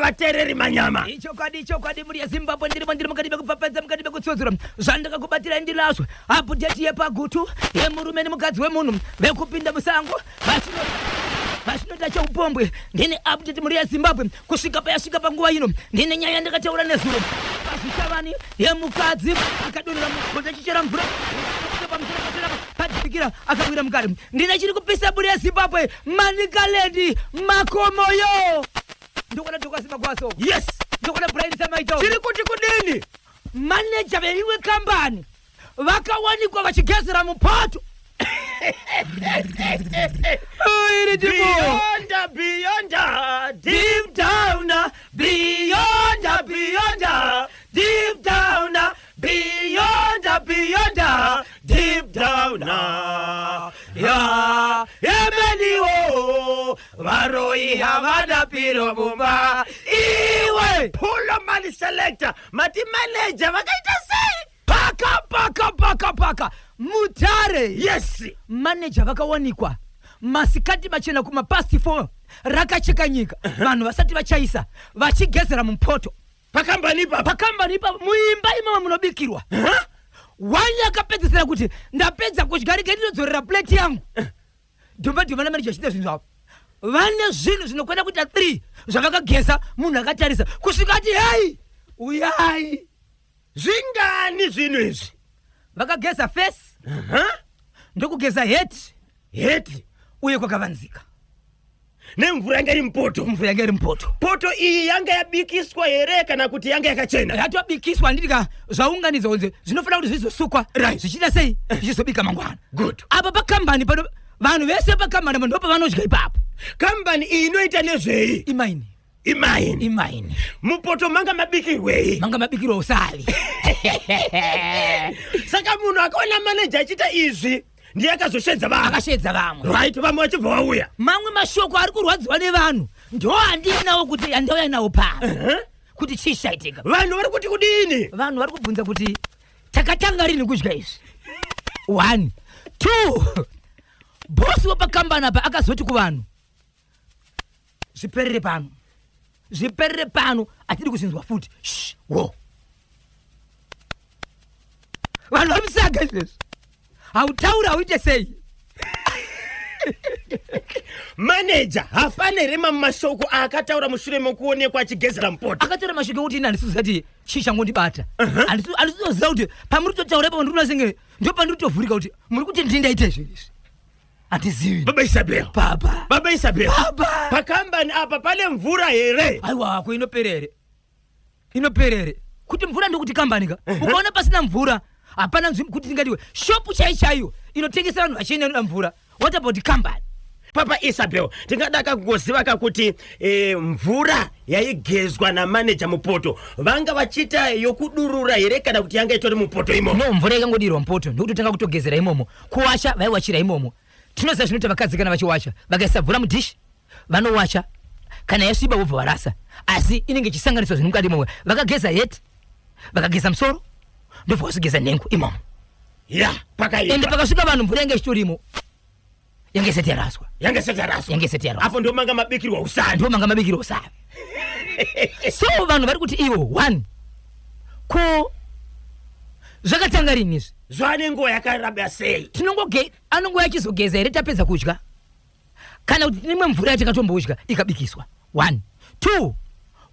Vateereri manyama. Ichokwadi, ichokwadi, mhuri yeZimbabwe, ndirimo, ndiri mukati mekupfapfaidza, mukati mekutsudzura zvandakakubatirai. Ndinazvo update yepaGutu yemurume nemukadzi wemunhu vekupinda musango vachinoita cheupombwe. Ndine update, mhuri yeZimbabwe, kusvika payasvika panguva ino. Ndine nyaya yandakataura nezuro pazvishavani yemukadzi akadonhera mugodhi achichera mvura pamusoro paterapa padhikira, akawira mukati. Ndine chiri kupisa, mhuri yeZimbabwe, Manicaland, makomoyo. Ndikuona Dokasi Magwaso. Yes. Ndikuona Brian Samaito. Chiri kuti kudini? Maneja veimwe kambani vakawanikwa vachigezera mupoto. Iri ndipo. Beyond, beyond, deep down, beyond, beyond, deep down, beyond, beyond, deep down. Ya, yemeniwo, varoi havana piro mumba. Iwe! Pulo mani selector, mati manager vakaita sei? Paka paka paka paka Mutare. Yes. Maneja vakawanikwa masikati machena kuma past 4, rakacheka nyika, vanhu vasati vachaisa, vachigezera mupoto. Pakambani ipapa? Pakambani ipapo, muimba imomo munobikirwa. Wani akapedzisira kuti, "Ndapedza kudya, rege ndinodzorera plate yangu." Dhomba dhomba namaneja achiita zvinhu zvavo. Vane zvinhu zvinokwana kuita 3 zvavakageza munhu akatarisa, kusvika ati, "Hei, uyai." Zvingani zvinhu izvi? Vakageza face, ndokugeza head. Head. Uye kwakavanzika. Nemvura yanga iri mupoto? Mvura yanga iri mupoto. Poto iyi yanga yabikiswa here kana kuti yanga yakachena? Yatobikiswa, handiti ka? Zvaunganidzwa kunze zvinofanira kuti zvizosukwa. Zvichiita sei, zvichizobika mangwana. Good. Apa pakambani pano, vanhu vese pakambani apa ndo pavanodya ipapo. Kambani iyi inoita nezvei? Imaini. Imaini? Imaini. Mupoto manga mabikirwei? Manga mabikirwa usavi. Saka munhu akaona maneja achiita izvi ndiye akazoshedza vamwe? Akashedza vamwe. Right, vamwe vachibva vauya. Mamwe mashoko ari kurwadziwa nevanhu ndo handinawo kuti andauya nawo pano, kuti chii chaitika. Vanhu vari kuti kudini? Vanhu vari kubvunza kuti takatanga rini kudya izvi. One, two, bosi wepakambani apa akazoti kuvanhu, "Zviperere pano, zviperere pano, hatidi kuzvinzwa futi." Shh, wo vanhu vari musaga izvezvi, hautauri, hauite sei. Maneja hapana here mamwe mashoko aakataura mushure mekuonekwa achigezera mupoto? Akataura mashoko ekuti, "Ini handisi kuti chii changondibata, handisi kutoziva kuti pamuri kutotaura ipapo ndiri senge ndo pandiri kutovhurika kuti muri kuti ndini ndaita izvi izvi, handizivi." Baba Isabel. Baba. Baba Isabel. Baba. Pakambani apa pane mvura here? Aiwa, ko inoperere, inoperere kuti mvura? Ndokuti kambani ka, ukaona pasina mvura hapana nzvimbo kuti tingatiwe shop chai chaiyo inotengesa vanhu vachienda inoda mvura. What about kambani? Papa Isabel, tingadaka kungoziva kakuti mvura yaigezwa namaneja mupoto vanga vachiita yokudurura here kana kuti yanga itori mupoto imomo? No, mvura ikangodirwa mupoto ndokutotanga kutogezera imomo. Kuwacha vaiwachira imomo. Tinoziva zvinoita vakadzi kana vachiwacha, vakaisa mvura mudhishi vanowacha, kana yasviba vobva varasa, asi inenge ichisanganiswa zvinhu mukati imomo. Vakageza head, vakageza musoro, ndobva vazogeza nhengo imomo. Ya. Ende Pakaipa. Pakasvika vanhu mvura yanga ichitorimo, yanga isati yaraswa. Yanga isati yaraswa. Yanga isati yaraswa. Apo ndo manga mabikirwa usavi. Ndo manga mabikirwa usavi. So vanhu vari kuti ivo, one, ko zvakatanga rini izvi? Zvane nguva yakareba sei? Tinongoge anongouya achizogeza here tapedza kudya, kana kuti tine imwe mvura yatakatombodya ikabikiswa? One, two,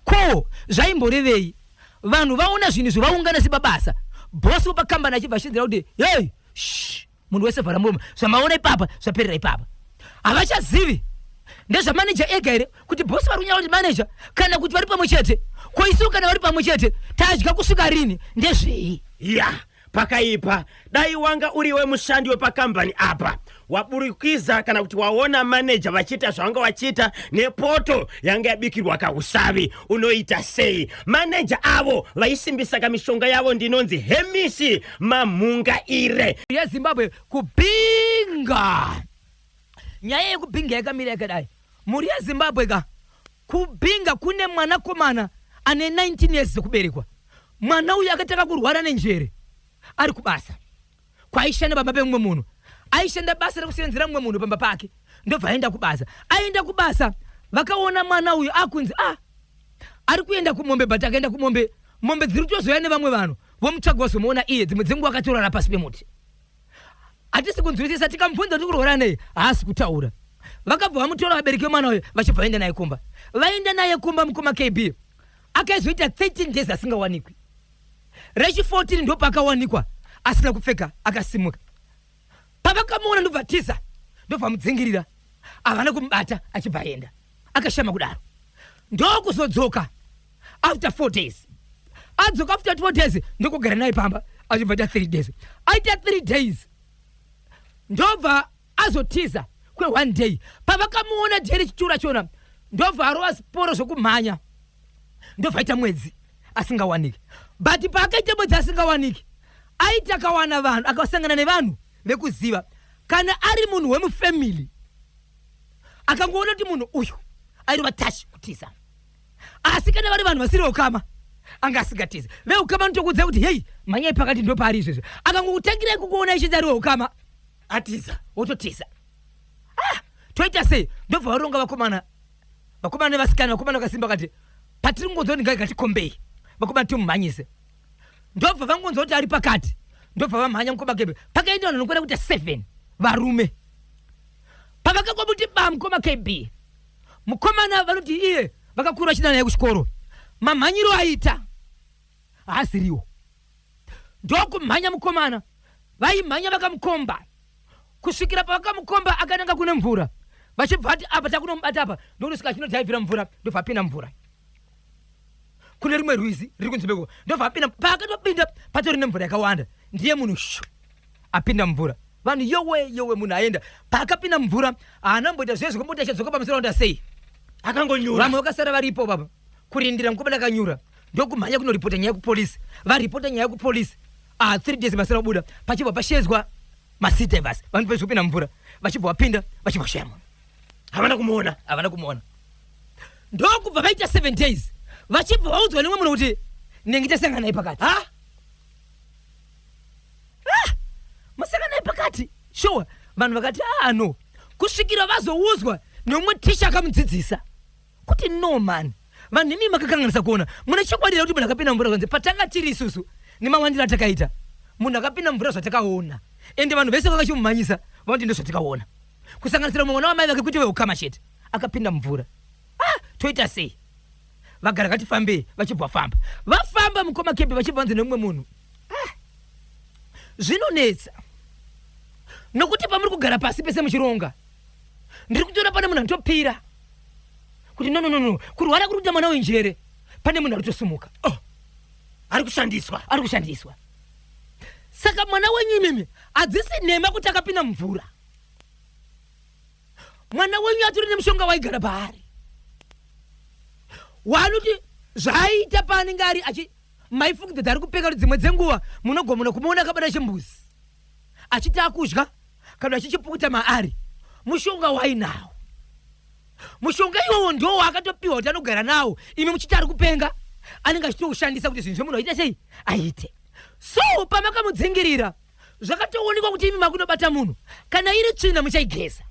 ko zvaimborevei? Vanhu vaona zvinhu izvi, vaungana sebabasa, bhosi wepakambani achibva achidzira kuti, "Hei, shh, munhu wese vhara muromo, zvamaona ipapa zvaperera ipapa." Havachazivi ndezvamaneja ega here, kuti bhosi vari kunyara kuti maneja, kana kuti vari pamwe chete. Ko isu kana vari pamwe chete tadya kusvika rini? Ndezvei? Ya, pakaipa. Dai wanga uriwe mushandi wepakambani apa, waburukiza kana kuti waona maneja vachiita zvavanga vachiita nepoto yanga yabikirwa kausavi, unoita sei? Maneja avo vaisimbisa kamishonga yavo. Ndinonzi Hemisi Mamhungaire. YeZimbabwe, kuBinga, nyaya yekuBinga yakamira yakadai, mhuri yeZimbabwe ka. KuBinga kune mwanakomana ane 19 years dzekuberekwa. Mwana uyu akatanga kurwara nenjere ari kubasa kwaishanda baba pemumwe munhu. Aishanda basa rekusenzera mumwe munhu pamba pake, ndobva aenda kubasa. Aenda kubasa, vakaona mwana uyu akunzi, "Ah, Ari kuenda kumombe, but akaenda kumombe, mombe dziri kutozoya nevamwe vanhu vomutsvaga, vazomuona iye dzimwe dzenguva akatorara pasi pemuti. Hatisi kunzwisisa. Tikamubvunza kuti kurwara nei, haasi kutaura. Vakabva vamutora vabereki vemwana uyu, vachibva vaenda naye kumba. Vaenda naye kumba, mukoma KB, akaizoita 13 days asingawanikwi. Rechi 14 ndopaakawanikwa asina kupfeka, akasimuka. Pavakamuona ndobva tiza, ndobva mudzingirira, havana kumubata, achibva aenda akashama kudaro. Ndokuzodzoka after 4 days. Adzoka after 4 days, ndokugara naye pamba, achibva aita 3 days. Aita 3 days, ndobva azotiza kwe1 day. Pavakamuona jeri chitura chona, ndobva arova siporo zvokumhanya, ndobva aita mwedzi asingawaniki. But paakaita mwedzi asingawaniki, aiti akawana vanhu, akasangana nevanhu vekuziva, kana ari munhu wemufamily, akangoona kuti munhu uyu airova tachi kutiza. Asi kana vari vanhu vasiri veukama, anga asingatizi. Veukama notokudza kuti, "Hei, mhanyai pakati, ndo paari izvezvo." Akangokutangirai kukuona ichiti ari weukama, atiza. Wototiza. Ah, toita sei? Ndobva varonga vakomana, vakomana nevasikana, vakomana vakasimba. Vakati patiri kungonzwa kuti ngai ngatikombei vakomana, timumhanyise. Ndobva vangonzwa kuti ari pakati, ndobva vamhanya, mukoma KB. Pakaenda vanhu vanokwira kuita 7 varume. Pavakangwamuti ba, mukoma KB, mukomana vanoti iye vakakura vachida naye kuchikoro, mamhanyiro aita haasiriwo. Ndokumhanya mukomana, vaimhanya vakamukomba kusvikira pavakamukomba akananga kune mvura. Vachibva ati apa takunomubata apa, ndokusvika achinodhaivhira mvura, ndobva apinda mvura kune rimwe rwizi riri kunzvimbo. Ndobva apinda. Paakatopinda, patori nemvura yakawanda, ndiye munhu shu apinda mumvura. Vanhu, "Yowe, yowe, munhu aenda." Paakapinda mumvura, haana mboita zvezvo kumboti achadzoka pamusoro onda sei. Akangonyura. Vamwe vakasara varipo baba kurindira mukomana akanyura. Ndokumhanya kunoripota nyaya kupolisi. Varipota nyaya kupolisi, ah, 3 days masara kubuda, pachibva pashedzwa masea divers, vanhu pezi kupinda mumvura, vachibva vapinda, vachibva shaya munhu. Havana kumuona. Havana kumuona. Ndokubva vaita 7 days, vachibva vaudzwa nemwe munhu kuti nenge tasangana naye pakati. Ha. Masangana naye pakati, sure. Vanhu vakati, "Ah, no," kusvikira vazoudzwa nemumwe ticha akamudzidzisa kuti, "No man, vanhu imi makakanganisa kuona. Mune chokwadi here kuti munhu akapinda mvura?" Kanzi patanga tiri isusu nemawandiro atakaita, munhu akapinda mvura zvatakaona, ende vanhu vese vakachimumhanyisa vanoti ndozvatakaona, kusanganisira mumwe mwana wamai vake, kuti veukama chete, akapinda mumvura. Ah, toita sei? Vagara ngatifambei. Vachibva vafamba, vafamba, mukoma KB, vachibva vanzi nemumwe munhu, "Ah, zvinonetsa nokuti pamuri kugara pasi pese muchironga, ndiri kutoona pane munhu anotopira kuti no, no, no, no, kurwara kuri kuita mwana wenjere, pane munhu ari kutosumuka." Oh, ari kushandiswa. Ari kushandiswa. Saka mwana wenyu imimi, hadzisi nhema kuti akapinda mumvura. Mwana wenyu atori nemushonga waigara paari, waanoti zvaaita paanenge ari achi maifungidza kuti ari kupeka, kuti dzimwe dzenguva munogomona kumuona akabata chimbuzi achiti akudya kana achichipukuta maari. Mushonga wainawo, mushonga iwowo ndo waakatopiwa kuti anogara nawo. Imi muchiti ari kupenga, anenge achitoushandisa kuti zvinhu zvemunhu aite sei, aite so. Pamakamudzingirira, zvakatoonekwa kuti imi makunobata munhu, kana iri tsvina muchaigeza,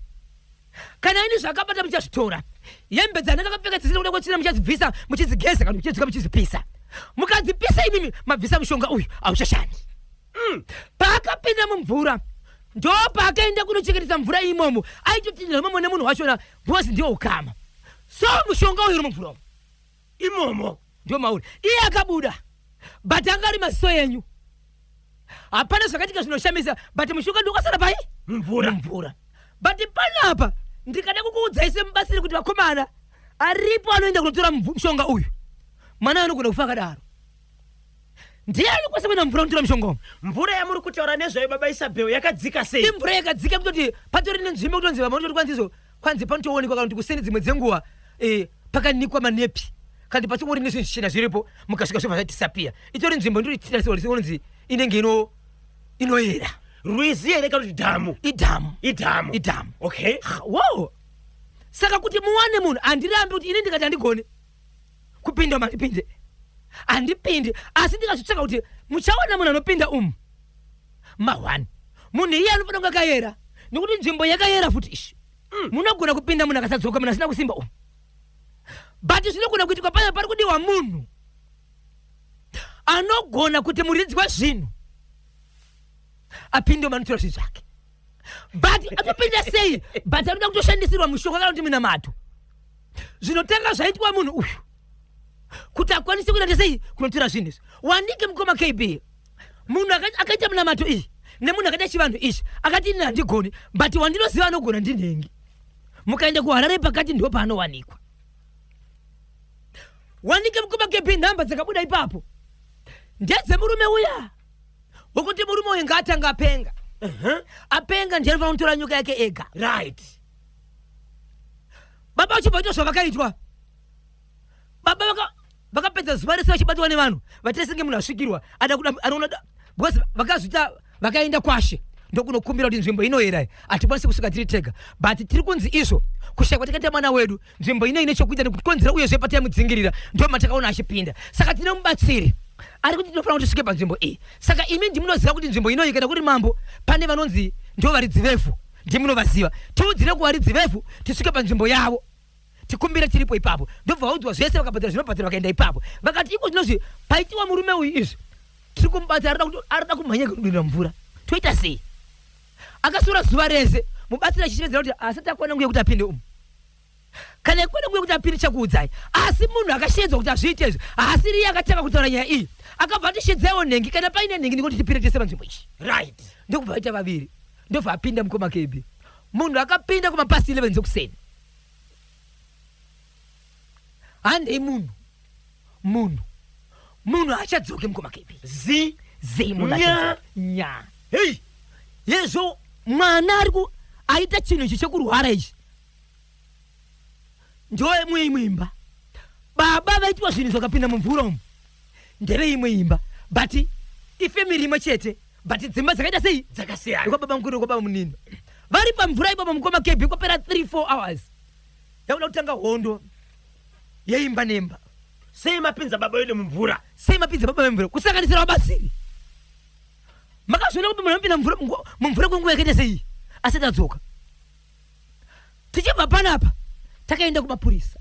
kana ini zvakabata muchazvitora, hembe dzanenge akapfeka dzisina kuda kwetsvina muchadzibvisa, muchidzigeza kana muchidzika muchizipisa. Mukadzipisa imimi, mabvisa mushonga uyu, hauchashandi. Paakapinda mumvura, ndo paakaenda kunochengetesa mvura imomo, aitotindira imomo nemunhu wachona because ndiwo ukama. So mushonga uyu uri mumvura umu. Imomo. Ndio mauri. Iye akabuda, but anga ari maziso enyu, hapana zvakaitika zvinoshamisa, but mushonga ndokasara pai? Mumvura. Mumvura. But panapa ndikada kukuudzai semubatsiri kuti vakomana aripo anoenda kunotora mushonga uyu, mwana anogona kufa akadaro. Ndiye anokwanisa kuenda mumvura kunotora mushonga umu. Mvura yamuri kutaura nezvayo, baba Isabel, yakadzika sei? Imvura yakadzika kutoti patori nenzvimbo kutonzi vamwe vanototi kwanzizo kwanzi panotoonekwa, kana kuti kuseni dzimwe dzenguva pakanikwa manepi, kana kuti pachingori nezvinhu zvichena zviripo, mukasvika zvobva zvadisappear. Itori nzvimbo ndinotitarisa inenge inoyera. Rwizi here kana kuti dhamu? Idhamu. Idhamu. Idhamu. Okay. Wow, saka kuti muwane munhu, handirambi kuti ini ndikati handigoni kupinda umu, handipinde, handipindi. Asi ndikazvitsvaka kuti muchawana munhu anopinda umu ma1, munhu iye anofanira kunge akayera, nekuti nzvimbo yakayera futi ishi. Munogona kupinda munhu akasadzoka, munhu asina kusimba umu. But zvinogona kuitika paya pari kudiwa munhu anogona kuti muridzi wezvinhu apinde manotora zvinhu zvake. But atopinda sei? But anoda kutoshandisirwa mushonga kana kuti minamato. Zvinotanga zvaitwa munhu uyu kuti akwanise kuita sei kunotora zvinhu izvi. Wanike mukoma KB, munhu akaita munamato iyi nemunhu akaita chivanhu ichi akati ini handigoni, but wandinoziva anogona ndinhengi. Mukaenda kuHarare pakati ndo paanowanikwa. Wanike mukoma KB, nhamba dzakabuda ipapo ndedzemurume uya wekuti murume uyu ngaatanga apenga. Apenga ndiye anofanira kutora nyoka yake ega. Baba vachibva vaitwa zvavakaitwa. Baba vakapedza zuva rese vachibatwa nevanhu vaita senge munhu asvikirwa ada kuda anoona because vakazviita vakaenda kwashe ndokunokumbira kuti nzvimbo inoyera hatikwanisi kusvika tiri tega, but tiri kunzi izvo kushayikwa takaita mwana wedu, nzvimbo ino ine chokuita nekukonzera, uyezve pataimudzingirira ndo matakaona achipinda, saka tine mubatsiri ari kuti tinofanira kuti tisvike panzvimbo iyi. Saka imi ndimunoziva kuti nzvimbo inoyi kana kuri mambo pane vanonzi ndo varidzi vevhu, ndimunovaziva, tiudzire kuvaridzi vevhu tisvike panzvimbo yavo tikumbire tiripo ipapo. Ndobva vaudzwa zvese, vakabhadhara zvinobhadhara, vakaenda ipapo. Vakati iko zvinozvi paitiwa murume uyu izvi tiri kumubata, arikuda kumhanya kudonha mvura, toita sei? Akasura zuva rese mubatsiri achichivedzera kuti asati akwana nguva yekuti apinde umu. Kana ikwana nguva yekuti apinde chakuudzai. Asi munhu akashedzwa kuti azviite izvi haasi riye akatanga kutaura nyaya iyi. Akabva atishedzaiwo nhengi, kana paine nhengi ndikuti tipinde tese panzvimbo iyi. Ndokubva vaita vaviri, ndobva apinda mukoma KB. Munhu akapinda kumapasi 11 dzekuseni. Handei munhu achadzoke mukoma KB. Zi. Zei munhu Nya. achadzoke nya. Hei. Yezvo mwana ari ku aita chinhu ichi chekurwara ichi ndoimwe imwe imba. Baba vaitwa zvinhu zvakapinda mumvura umu ndeve imwe imba, but ifamily imwe chete, but dzimba dzakaita sei? Dzakasiyana. Kwababa mukuru, kwababa munini. Vari pamvura ipapo mukoma KB, kwapera 3 4 hours yakuda kutanga hondo yeimba nemba. Sei mapinza baba vedu mumvura? Sei mapinza baba vemvura, kusanganisira vabatsiri? Makazviona kuti munhu anopinda mumvura kwenguva yakaita sei asati adzoka? Tichibva panapa takaenda kumapurisa.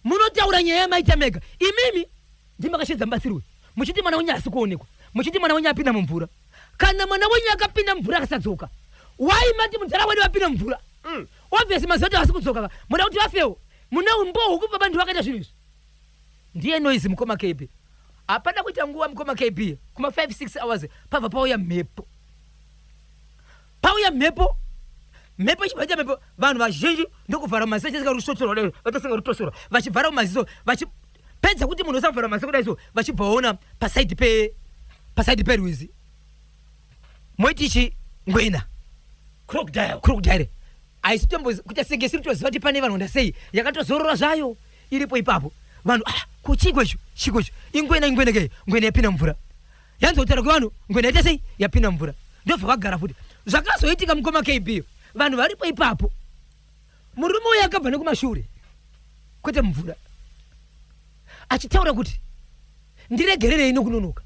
Munotaura nyaya yamaita mega imimi, ndimakashedza mubatsiri uyu muchiti mwana wenyu haasi kuonekwa, muchiti mwana wenyu apinda mumvura. Kana mwana wenyu akapinda mumvura akasadzoka, wai mati mudhara wedu apinda mumvura? Obviously maziva kuti haasi kudzoka ka, muda kuti vafewo? Mune umbo hwekuti baba ndivo vakaita zvinhu izvi. Ndiye noise mukoma KB. Hapana kuita nguva mukoma KB, kuma 5 6 hours pabva pauya mhepo. Pauya mhepo, mhepo ichibva ita mhepo, vanhu vazhinji ndokuvhara maziso achiita rushotorwa kudai, vaita rutosorwa vachivhara maziso, vachipedza kuti munhu usavhara maziso kudai so, vachibva vaona pasaidi perwizi moiti ichi ngwena. Crocodile. Crocodile haisi tombo kuita senge isiri kutoziva kuti pane vanhu sei, yakatozorora zvayo iripo ipapo. Vanhu, ah, ko chiko icho, chiko icho? Ingwena, ingwena ke, ngwena yapinda mvura. Yanzi kutaura kwevanhu, ngwena yaita sei? Yapinda mvura. Ndobva vagara futi. Zvakazoitika mukoma KB, vanhu varipo ipapo, murume uyu akabva nekumashure kwete mumvura achitaura kuti ndiregererei nokunonoka,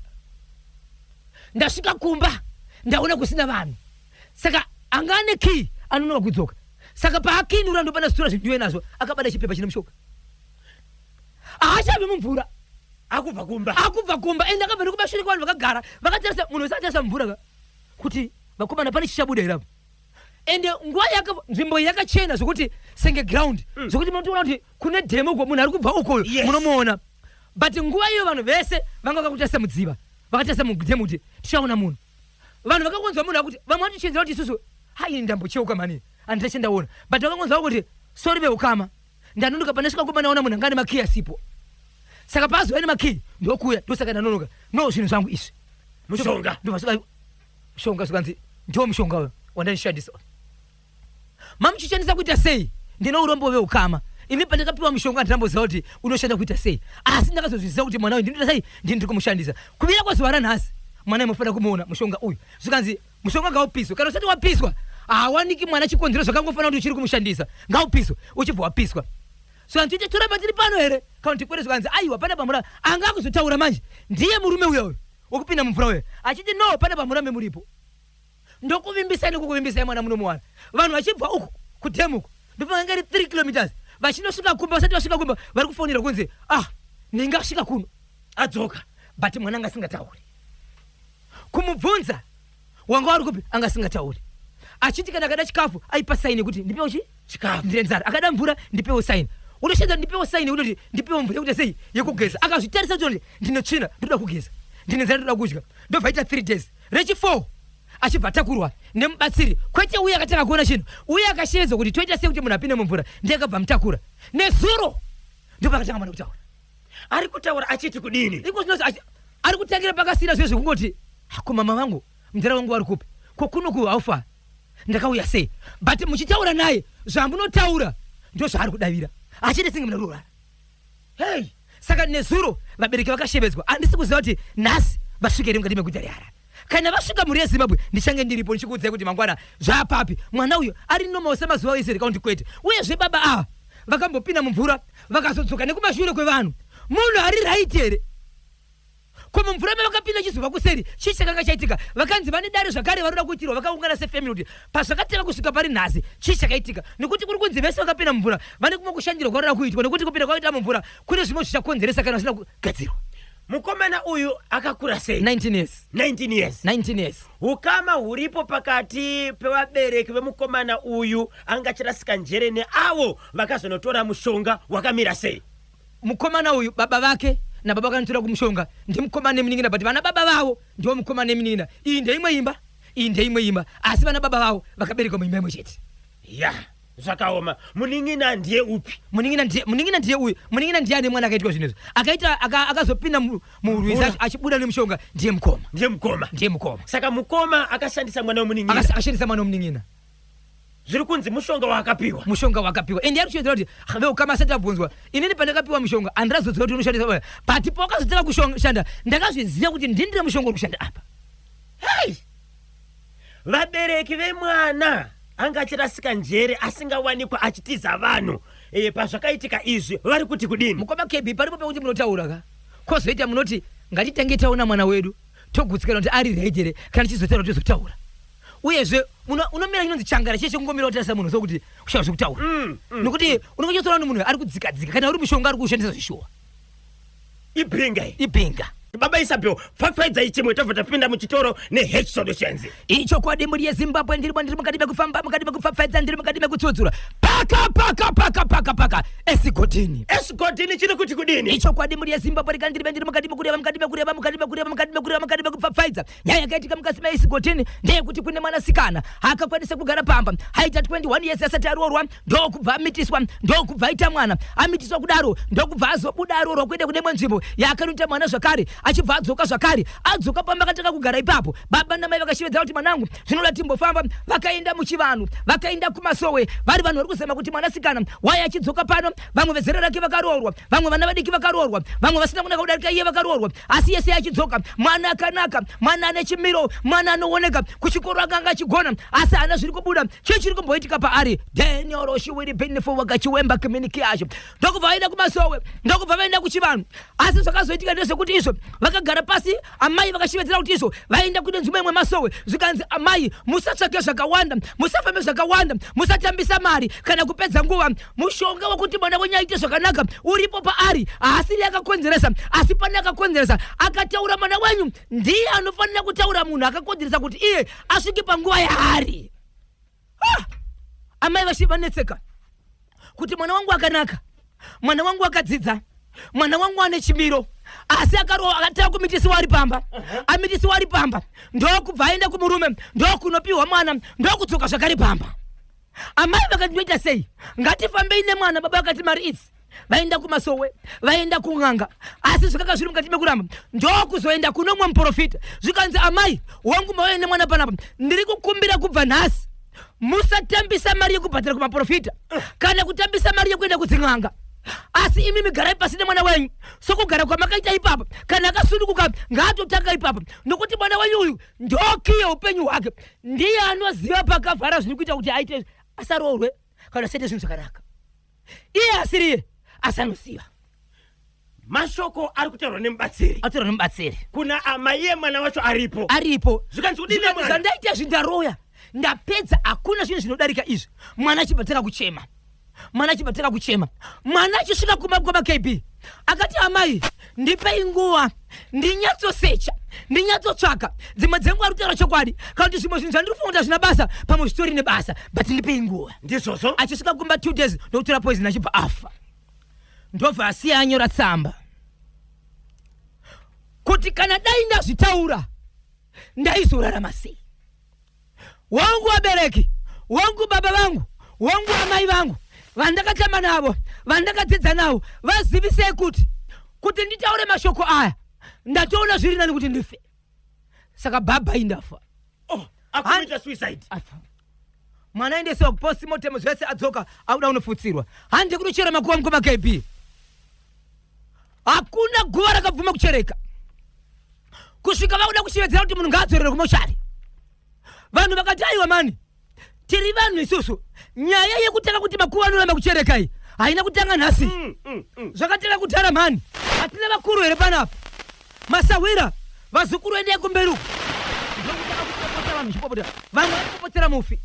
ndasvika kumba ndaona kusina vanhu, saka anga ane key anonoka kudzoka, saka paakinura ndopana zitora zvindiwe nazvo. Akabata chipepa chine mushonga, haachabvi mumvura. Akubva kumba. Akubva kumba, ende akabva nekumashure kwevanhu vakagara vakatarisa. Munhu wese akatarisa mvura ka kuti vakomana pane chichabuda here apo. Ende nguva yaka nzvimbo iyi yakachena zvokuti senge ground, zvokuti munotoona kuti kune dhemu uko, munhu ari kubva ukoyo munomuona. But nguva iyo vanhu vese vanga vakakutarisa mudziva, vakatarisa mudhemu kuti tichaona munhu. Vanhu vakakonzwa munhu akuti, vamwe vatochenzera kuti isusu hai ndambocheuka mani handina chandaona, but vakangonzwa kuti sorry veukama, ndanonoka, pandasvika kumba ndaona munhu anga ane makiyi asipo, saka paazouya nemakiyi ndokuuya, ndosaka ndanonoka, no zvinhu zvangu izvi. Mushonga. Ndobva mushonga, zvikanzi ndiwo mushonga uyo wandaishandisa. Mamuchishandisa kuita sei? Ndine urombo veukama, ini pandakapiwa mushonga handinamboziva kuti unoshanda kuita sei, asi ndakazozviziva kuti mwana uyu ndinoita sei, ndini ndiri kumushandisa kuvira kwazuva ranhasi. Mwana imofanira kumuona mushonga uyu. Zvikanzi mushonga ngaupiswe, kana usati wapiswa haawaniki mwana, chikonzero zvakangofanira kuti uchiri kumushandisa, ngaupiswe. Uchibva wapiswa. Zvikanzi tiite toramba tiri pano here kana kuti tikwere? Zvikanzi aiwa, pana pamura anga akuzotaura manje ndiye murume uya uyu wokupinda mumvura uya, achiti no, pane pamurambe muripo, ndokuvimbisai nekukuvimbisai mwana munomuwana. Vanhu vachibva uku kudhemu uku, ndofunga iri 3 kilometers. Vachinosvika kumba, vasati vasvika kumba vari kufonera kunzi, ah, ndingasvika kuno. Adzoka. But mwana anga asingatauri. Kumubvunza wanga wari kupi, anga asingatauri. Achiti kana akada chikafu aipa saini yekuti ndipewo chi chikafu, ndine nzara. Akada mvura, ndipewo saini. Unoshanda, ndipewo saini yekutoti ndipewo mvura yekuti sei yekugeza. Akazvitarisa kuti ndine tsvina, ndoda kugeza, ndine nzara, ndoda kudya. Ndobva aita 3 days. Rechi 4 achibva atakurwa nemubatsiri, kwete uye akatanga kuona chinhu, uye akashevedzwa kuti toita sei kuti munhu apinde mumvura, ndiye akabva mutakura. Nezuro ndipo akatanga mwana kutaura. Ari kutaura achiti kudini? Iko zvino ari kutangira pakasiyana zvezvo, kungoti ko mama vangu, mudhara wangu vari kupi, ko kunoku haufa ndakauya sei? But muchitaura naye, zvamunotaura ndo zvaari kudavira, achiti singe muna rurara. Hei. Saka nezuro vabereki vakashevedzwa. Handisi kuziva kuti nhasi vasvika here mukati meguta reHarare. Kana vasvika, mhuri yeZimbabwe, ndichange ndiripo ndichikuudzai kuti mangwana zvaapapi, mwana uyu ari normal semazuva ese here kaundi kwete. Uyezve baba ava vakambopinda mumvura vakazodzoka nekumashure kwevanhu, munhu ari right here? Ko mumvura mavakapinda chizova kuseri, chii chakanga chaitika? Vakanzi vane dare zvakare varoda kuitirwa, vakaungana sefamily kuti pazvakatanga kusvika pari nhasi chii chakaitika, nekuti kuri kunzi vese vakapinda mumvura vane kumwe kushandirwa kwaroda kuitwa, nekuti kupinda kwakaita mumvura kune zvimwe zvichakonzeresa kana zvisina kugadzirwa. Mukomana uyu akakura sei? 19 years. 19 years. 19 years. Ukama huripo pakati pevabereki vemukomana uyu anga achirasika njere neavo vakazonotora mushonga wakamira sei? Mukomana uyu, baba vake nababa vakanotora kumushonga ndimukoma nemunin'ina, but vana baba vavo ndivo mukoma nemunin'ina. Iyi ndeimwe imba, iyi ndeimwe imba, asi vana baba vavo vakaberekwa muimba imwe chete. Ya, zvakaoma. Munin'ina ndiye upi? Munin'ina ndiye uyu. Munin'ina ndiye ane mwana akaitwa zvinhu izvi, akaita akazopinda murwizi achibuda nemushonga, ndiye mukoma. Ndiye mukoma. Ndiye mukoma. Saka mukoma akashandisa mwana wemunin'ina. Akashandisa mwana wemunin'ina. Zviri kunzi mushonga waakapiwa. Mushonga wakapiwa, ende ari kushedzera kuti veukama asati abvunzwa, inini pandakapiwa mushonga handirazoziva kuti unoshandisa, but pawakazotanga kushanda ndakazviziva kuti ndindire mushonga uri kushanda apa. Hei, vabereki vemwana anga achirasika njere asingawanikwa achitiza vanhu pazvakaitika izvi vari kuti kudini? Mukoma KB, paripo pekuti munotaura ka, kwozoita munoti ngatitange taona mwana wedu, togutsikana kuti ari right here, kana tichizotaura tozotaura. Uyezve unomira chinonzi changara chiye chekungomira kutarisa munhu sokuti kushaya zvekutaura, nekuti unenge uchizoona kuti munhu ari kudzikadzika kana uri mushonga ari kuushandisa zvishuwa. Ibhinga iyi. Ibhinga. Baba Isabel, pfapfaidzai chimwe, tobva tapinda muchitoro neH Solutions. Ichokwadi, mhuri yeZimbabwe, ndirimo, ndiri mukati mekufamba, mukati mekupfapfaidza, ndiri mukati mekutsudzura, paka paka paka paka paka Esigodini. Esigodini chiri kuti kudini? Ichokwadi, mhuri yeZimbabwe, rega ndiribe, ndiri mukati mekureva, mukati mekureva, mukati mekureva, mukati mekureva, mukati mekupfapfaidza. Nyaya yakaitika mukati meEsigodini ndeyekuti kune mwanasikana akakwanisa kugara pamba, aita 21 years asati aroorwa, ndokubva amitiswa, ndokubva aita mwana. Amitiswa kudaro, ndokubva azobuda aroorwa kuenda kune imwe nzvimbo yaakanoita mwana zvakare, achibva adzoka zvakare. Adzoka pamba akatanga kugara ipapo, baba namai vakashevedzera kuti mwanangu, zvinoda timbofamba. Vakaenda muchivanhu, vakaenda kumasowe, vari vanhu vari kuzama kuti mwanasikana wai achidzoka pano, vamwe vezera rake vakaroorwa, vamwe vana vadiki vakaroorwa, vamwe vasina kunaka kudarika iye vakaroorwa, asi yese achidzoka mwana akanaka, mwana ane chimiro, mwana anooneka, kuchikoro akanga achigona, asi haana zviri kubuda. Chii chiri kumboitika paari? Daniel Oshiwiri Benefo wakachiwemba community yacho, ndokubva vaenda kumasowe, ndokubva vaenda kuchivanhu. Asi zvakazoitika ndezvekuti izvo vakagara pasi, amai vakashevedzera kuti izvo vaenda kune nzvimbo imwe masowe, zvikanzi, amai, musatsvake zvakawanda, musafambe zvakawanda, musatambisa mari kana kupedza nguva. Mushonga wekuti mwana wenyu aite zvakanaka uripo paari. Haasiri akakonzeresa, asi pane akakonzeresa. Akataura mwana wenyu ndiye anofanira kutaura, munhu akakonzeresa kuti iye asvike panguva yaari. Ah! Amai vashi vanetseka kuti mwana wangu akanaka, mwana wangu akadzidza, mwana wangu ane chimiro, asi akarowa, akatanga kumitisiwa ari pamba, amitisiwa ari pamba, ndokubva aenda kumurume, ndokunopiwa mwana, ndokudzoka zvakare pamba. Amai vakati ndoita sei? Ngatifambei nemwana. Baba vakati mari idzi, vaenda kumasowe, vaenda kun'anga, asi zvakanga zviri mukati mekuramba. Ndokuzoenda kuno mumwe muprofita, zvikanzi, amai wangu, mauya nemwana panapa, ndiri kukumbira kubva nhasi musatambisa mari yekubhadhara kumaprofita kana kutambisa mari yekuenda kudzin'anga, asi imi migarai pasi nemwana wenyu sokugara kwamakaita ipapa. Kana akasununguka ngaatotanga ipapa, nokuti mwana wenyu uyu ndokiye upenyu hwake, ndiye anoziva pakavhara zviri kuita kuti aite asaroorwe kana asaite zvinhu zvakanaka. Iye asiriye, asi anoziva. Mashoko ari kutaurwa nemubatsiri. Ataurwa nemubatsiri. Kuna amai, iye mwana wacho aripo. Aripo. Zvikanzi kudini nemwana? Zvandaita izvi, ndaroya, ndapedza, hakuna zvinhu zvinodarika izvi. Mwana achibva tanga kuchema. Mwana achibva tanga kuchema. Mwana achisvika kumba kwaba KB akati, amai, ndipei nguva ndinyatsosecha, ndinyatsotsvaka. Dzimwe dzenguva ari kutaura chokwadi, kana kuti zvimwe zvinhu zvandiri kufunga kuti hazvina basa, pamwe zvitori nebasa, but ndipei nguva. Ndizvozvo. Achisvika kumba 2 days, ndokutora poison, achibva afa. Ndobva asiya anyora tsamba kuti kana dai ndazvitaura ndaizorarama sei. Wangu vabereki wangu, baba vangu, wangu amai vangu, vandakatamba navo, vandakadzidza navo, vazivisei kuti nditaure mashoko aya, ndatoona zviri nani kuti ndife. Saka bhabha indafa. Oh, akumita suicide. Afa. Mwana aendesewa kupostmortem, zvese, adzoka auda kunofutsirwa. Hande kunochera makuva, mukoma KB, hakuna guva rakabvuma kuchereka kusvika vakuda kushevedzera kuti munhu ngaadzorere kumochari. Vanhu vakati, aiwa mani, tiri vanhu isusu. Nyaya yekutanga kuti makuva anoramba kuchereka iyi haina kutanga nhasi. Zvakatanga kudhara mhani. Hatina vakuru here panapa? Masahwira, vazukuru, endai kumberi uku. Ndokutanga kupopota vanhu, chipopota vamwe vanopopotera mufi: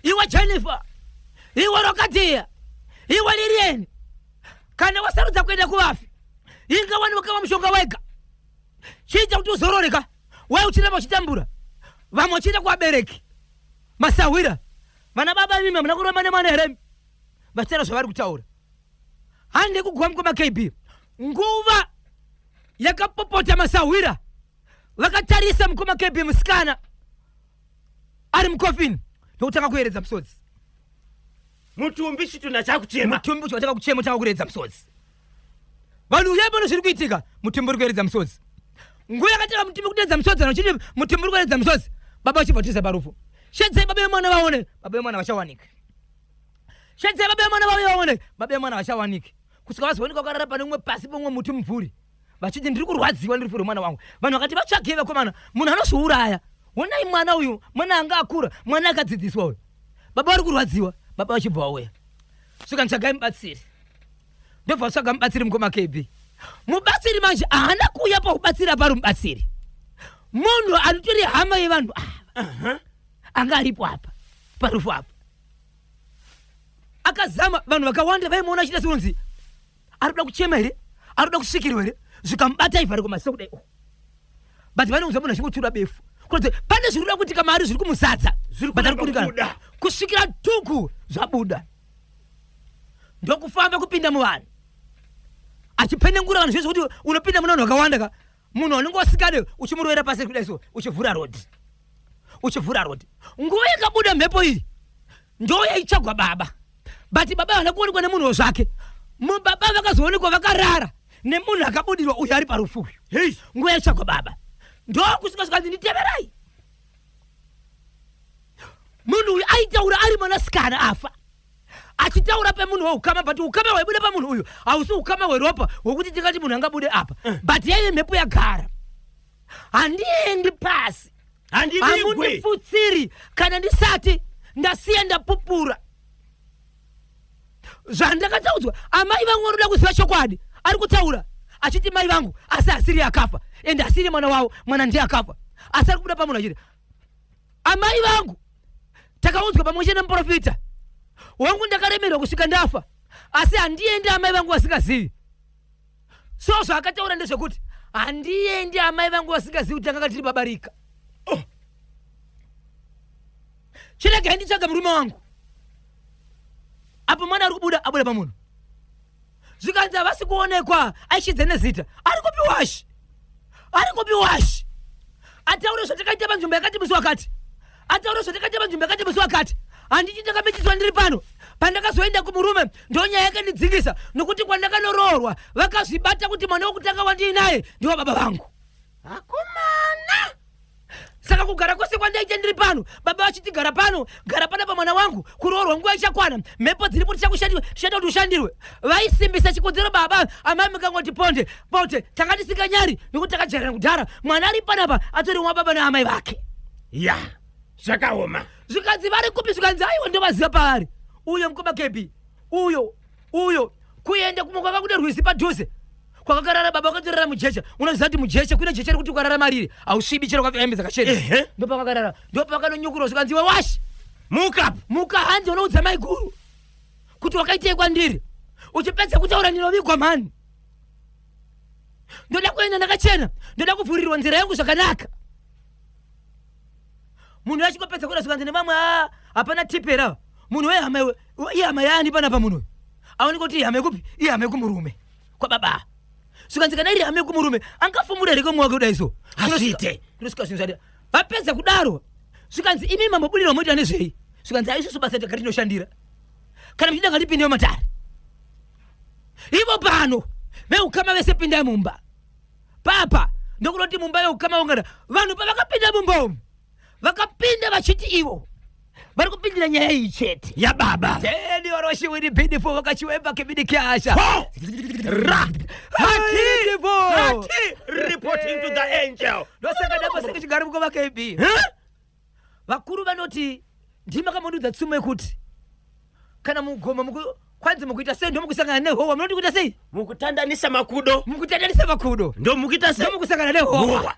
iwe Jennifer, iwe Rokadhiya, iwe Lilian, kana wasarudza kuenda kuvafi, inga wani wakava mushonga wega, chiita kuti uzororeka. Wai uchiramba uchitambura? Vamwe vachienda kuvabereki, masahwira, vana baba, imimi hamuna kuramba nemwana here? Vachitaura zvavari kutaura. Hande kuguva, mukoma KB, nguva yakapopota masahwira vakatarisa, mukoma KB, musikana ari mukofini ndokutanga kuyeredza musodzi. Mutumbi chitunha chakuchema. Mutumbi uchi watanga kuchema, utanga kuredza musodzi. Vanhu, uyai pano, zviri kuitika. Mutumbi uri kuyeredza musodzi. Nguva yakatanga mutumbi kuderedza musodzi, vanhu vachiti mutumbi uri kuyeredza musodzi, baba vachibva tiza parufu. Shedzai baba vemwana vaone. Baba vemwana vachawanika. Shedzai baba vemwana vauye vaone. Baba vemwana vachawanika kusvika vazoonekwa vakarara pane umwe pasi pomwe muti mumvuri, vachiti, ndiri kurwadziwa ndiri furo mwana wangu. Vanhu vakati, vatsvagei vakomana, munhu anozviuraya. Onai mwana uyu, mwana anga akura, mwana akadzidziswa uyu. Baba vari kurwadziwa. Baba vachibva vauya, svika, tsvagai mubatsiri. Ndobva vatsvaga mubatsiri, mukoma KB. Mubatsiri manje haana kuuya paubatsiri apari mubatsiri, munhu anotori hama yevanhu ava anga aripo apa parufu apa. Akazama vanhu vakawanda vaimuona achiita sekunzi ari kuda kuchema here, ari kuda kusvikirwa here. Zvikamubata ivhari kumaziso kudai. Oh. But vanonzwa munhu achingotura befu kuratidza pane zviri kuda kuitika maari, zviri kumuzadza. Zviri But ari kuramba kundikana. kubuda. Kusvikira tuku zvabuda, ndokufamba kupinda muvanhu achipenengura vanhu. Zvese kuti unopinda mune vanhu vakawanda ka, munhu wanenge wasikade uchimurovera pasi kudai so, uchivhura road, uchivhura road. Nguva yakabuda mhepo iyi ndo yaitsvagwa baba, but baba havana kuonekwa nemunhuwo zvake. Mubaba vakazoonekwa vakarara nemunhu akabudirwa uyo ari parufu uyu. Hei. Nguva yaitsvagwa baba, ndokusvika zvikanzi, nditeverai. Munhu uyu aitaura ari mwanasikana afa, achitaura pemunhu weukama, but ukama hwaibuda pamunhu uyu hausi ukama hweropa hwekuti tingati munhu angabude apa, but yaive mhepo yagara. Handiendi pasi. Handivigwi. Hamundifutsiri kana ndisati ndasiya ndapupura zvandakataudzwa. Amai vangu vanoda kuziva chokwadi. Ari kutaura achiti mai vangu, asi asiri akafa, ende asiri mwana wavo. Mwana ndiye akafa, asi ari kubuda pamunhu achiti amai vangu. Takaudzwa pamwe chete nemuprofita wangu, ndakaremerwa kusvika ndafa, asi handiendi amai vangu vasingazivi. So zvaakataura ndezvekuti handiendi amai vangu vasingazivi kuti tanga tiri babarika. Oh. Chiregai nditsvaga murume wangu. Apo mwana ari kubuda, abuda pamunhu, zvikanzi havasi kuonekwa. Aishidza nezita, ari kupi washi, ari kupi washi? Ataure zvatakaita panzvimbo yakati musi wakati, ataure zvatakaita panzvimbo yakati musi wakati. Handiti ndakamitiswa ndiri pano? Pandakazoenda kumurume, ndonyaya yakandidzingisa, nokuti kwandakanoroorwa vakazvibata kuti mwana wekutanga wandiinaye ndiwa baba vangu. Akomana. Saka kugara kwose kwandaita ndiri pano, baba vachiti, gara pano, gara pana pamwana wangu, kuroorwa nguva ichakwana, mhepo dziripo, tichakushandirwa, tichaita kuti ushandirwe. Vaisimbisa chikonzero baba. Amai mukangoti ponde pote, tanga tisinganyari nokuti takajairana kudhara. Mwana ari panapa atori wababa naamai vake. Ya, zvakaoma. Zvikanzi vari kupi? Zvikanzi aiwa, ndovaziva paari uyo, mukoma KB, uyo uyo. Kuenda kumwe kwaka kune rwizi padhuze kwakakarara baba, vakatorara mujecha. Unoziva kuti mujecha kune jecha rekuti ukarara mariri hausvibi chero hembe dzakachena. Ndopakakarara, ndopakanonyukurwa. Zvikanzi iwe washi, muka. Muka, hanzi unoudza mai guru. Kuti wakaitei kwandiri? Uchipedza kutaura ndinovigwa mhani. Ndoda kuenda ndakachena, ndoda kuvhurirwa nzira yangu zvakanaka. Munhu achingopedza kuda zvikanzi nemamwe, "Ah, hapana tipera munhu wehama iwe, ihama yaani panapa?" Munhu uyu aoneka kuti ihama yekupi? Ihama yekumurume kwababa. Zvikanzi kana iri hama yekumurume, angafumura here kwemwe wake kudai so? Hazviite. Kunosvika zvinhu zvati vapedza kudaro, zvikanzi, "Imi mambobudira moita nezvei?" Zvikanzi, "Aisusu basa takatinoshandira, kana muchida ngatipindewo matare ivo pano veukama vese, pindai mumba." Papa ndokunoti mumba yeukama ungana vanhu. Pavakapinda mumba umu, vakapinda vachiti ivo vari kupindira nyaya iyi chete yababa. Teni varoshiwiri bhidifo vakachiwemba kebidi kyasha. Ho! Ra! Hati! Beautiful. Hati! Reporting to the angel. Ndosaka ndapaseke chigaro mukoma KB. Huh? Vakuru vanoti, ndimakamududza tsumo yekuti kana mugoma kwanzi mukuita sei, ndomukusangana nehowa. Munoti kuita sei? Mukutandanisa makudo. Mukutandanisa makudo. Ndomukuita sei? Ndomukusangana nehowa. Howa.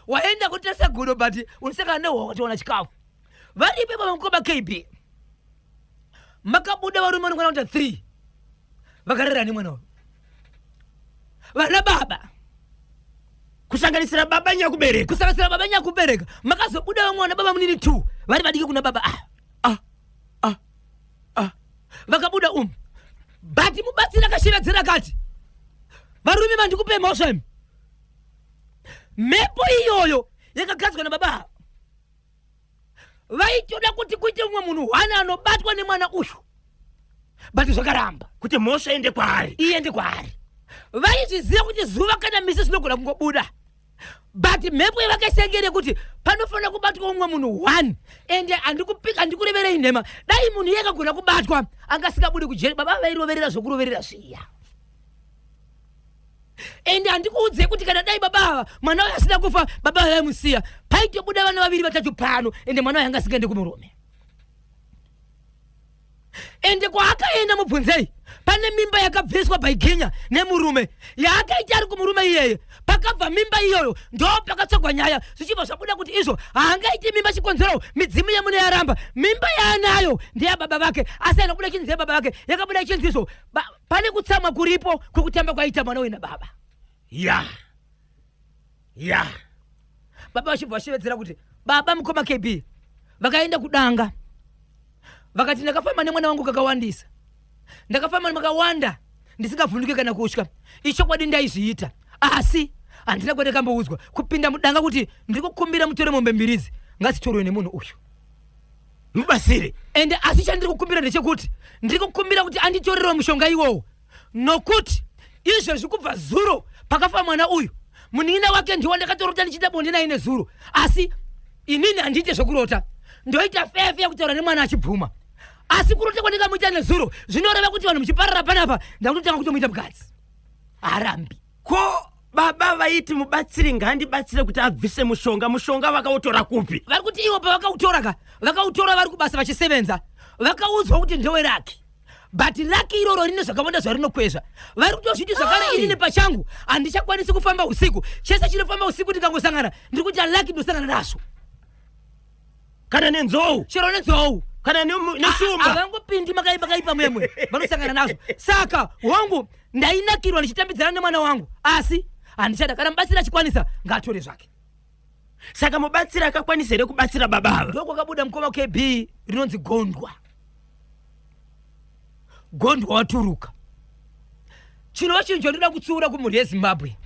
Waenda kutarisa gudo, but unosangana nehowa watiwana chikafu. Varipo ipa mukoma KB, makabuda varume vanokwana kuita 3 vakarera nemwana uyu, vana baba. Kusanganisira baba nyakubereka. Kusanganisira baba nyakubereka. Makazobuda vamwe vana baba munini 2 vari vadiki kuna baba ava. Ah, ah, ah. Vakabuda umu, but mubatsiri akashevedzera akati, "Varume, mandikupe mhosva imi. Mhepo iyoyo yakagadzwa nababa ava, vaitoda kuti kuite mumwe munhu hwana anobatwa nemwana uyu, but zvakaramba." Kuti mhosva ende kwaari. Iende kwaari. Vaizviziva kuti zuva kana misi zvinogona kungobuda, but mhepo yavakaisengere kuti panofanira kubatwa umwe munhu one. Ende handikureverei nhema, dai munhu iye akagona kubatwa, angasingabudi kujeri. Baba vairoverera zvokuroverera zviya. Ende handikuudzei kuti kana dai baba ava mwana uyo asina kufa, baba ava vaimusiya, paitobuda vana vaviri vatatu pano. Ende mwana uyo anga asingaende kumurume. Ende kwaakaenda, mubvunzei, pane mimba yakabviswa baiginya nemurume yaakaita ari kumurume iyeye. Pakabva mimba iyoyo, ndo pakatsvagwa nyaya, zvichibva zvabuda kuti izvo haangaiti mimba. Chikonzero, midzimu yemune yaramba. Mimba yaanayo ndeyababa vake, asi haina kubuda chinzi yababa vake. Yakabuda ichinzi izvo pane kutsamwa kuripo kwekutamba kwaita mwana uyu nababa. Ya. Baba vachibva vashevedzera kuti baba mukoma KB vakaenda kudanga, vakati, "Ndakafamba nemwana wangu kakawandisa, ndakafamba makawanda ndisingavhunduke kana kutya. Ichokwadi ndaizviita, asi handina kwandakamboudzwa kupinda mudanga kuti ndiri kukumbira mutore mombe mbirizi, ngadzitorwe nemunhu uyu." Mubatsire. Ende asi chandiri kukumbira ndechekuti ndiri kukumbira kuti anditorerewo mushonga iwowo, nokuti izvezvi kubva zuro pakafa mwana uyu, munin'ina wake ndiwo ndakatorota ndichiita bonde naye nezuro. Asi inini handiite zvekurota, ndoita fefe yekutaura nemwana achibvuma. Asi kurota kwandikamuita nezuro zvinoreva kuti vanhu muchiparara panapa, ndakutotanga kutomuita mukadzi, harambi. Ko baba vaiti mubatsiri ngaandibatsire kuti abvise mushonga, mushonga vakautora kupi? Vari kuti ivo pavakautora ka, vakautora vari kubasa vachisevenza. Vakaudzwa kuti ndewe luck, but luck iroro rine zvakawanda zvarinokwezva. Vari kutozviti zvakare, "Inini pachangu handichakwanisi kufamba usiku. Chese chinofamba usiku ndikangosangana, ndiri kuti lucky, ndosangana nazvo." Kana nenzou. Chero nenzou. Kana neshumba. Havangopindi makaipa kaipa muyemwe, vanosangana nazvo. Saka hongu, ndainakirwa ndichitambidzana nemwana wangu, asi handichada. Kana mubatsiri achikwanisa, ngaatore zvake. Saka mubatsiri akakwanisa here kubatsira baba ava? Ndokwakabuda mukoma KB rinonzi gondwa. Gondwa waturuka. Chinova chinhu chandinoda kutsiura kumhuri yeZimbabwe,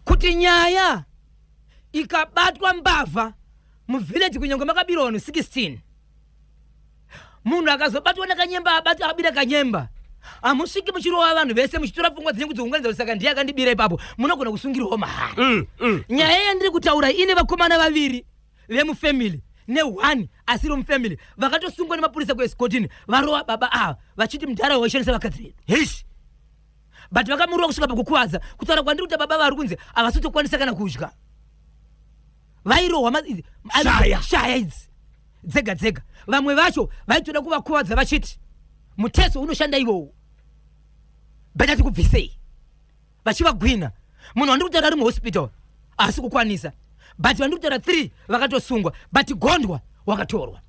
kuti nyaya ikabatwa mbavha muvhileji, kunyange makabirwa vanhu 16, munhu akazobatwa nakanyemba abatwa abira kanyemba, hamusviki muchirova vanhu vese muchitora pfungwa dzenyu kudziunganidza kuti saka ndiye akandibira ipapo. Munogona kusungirwawo mahara. Nyaya yandiri kutaura ine vakomana vaviri vemufamily ne1 asiri mufamily vakatosungwa nemapurisa kuEscotini, varova baba ava vachiti mudhara waishandisa vakadzi vedu. Heish. But vakamurova kusvika pakukuvadza. Kutaura kwandiri kuti, baba vari kunzi havasi kutokwanisa kana kudya, vairohwa Shaya. Shaya idzi dzega dzega. Vamwe vacho vaitoda kuvakuvadza vachiti muteso unoshanda iwowo, better tikubvisei, vachivagwina. Munhu wandiri kutaura ari muhospital, asi kukwanisa, but vandiri kutaura 3 vakatosungwa, but gondwa wakatorwa,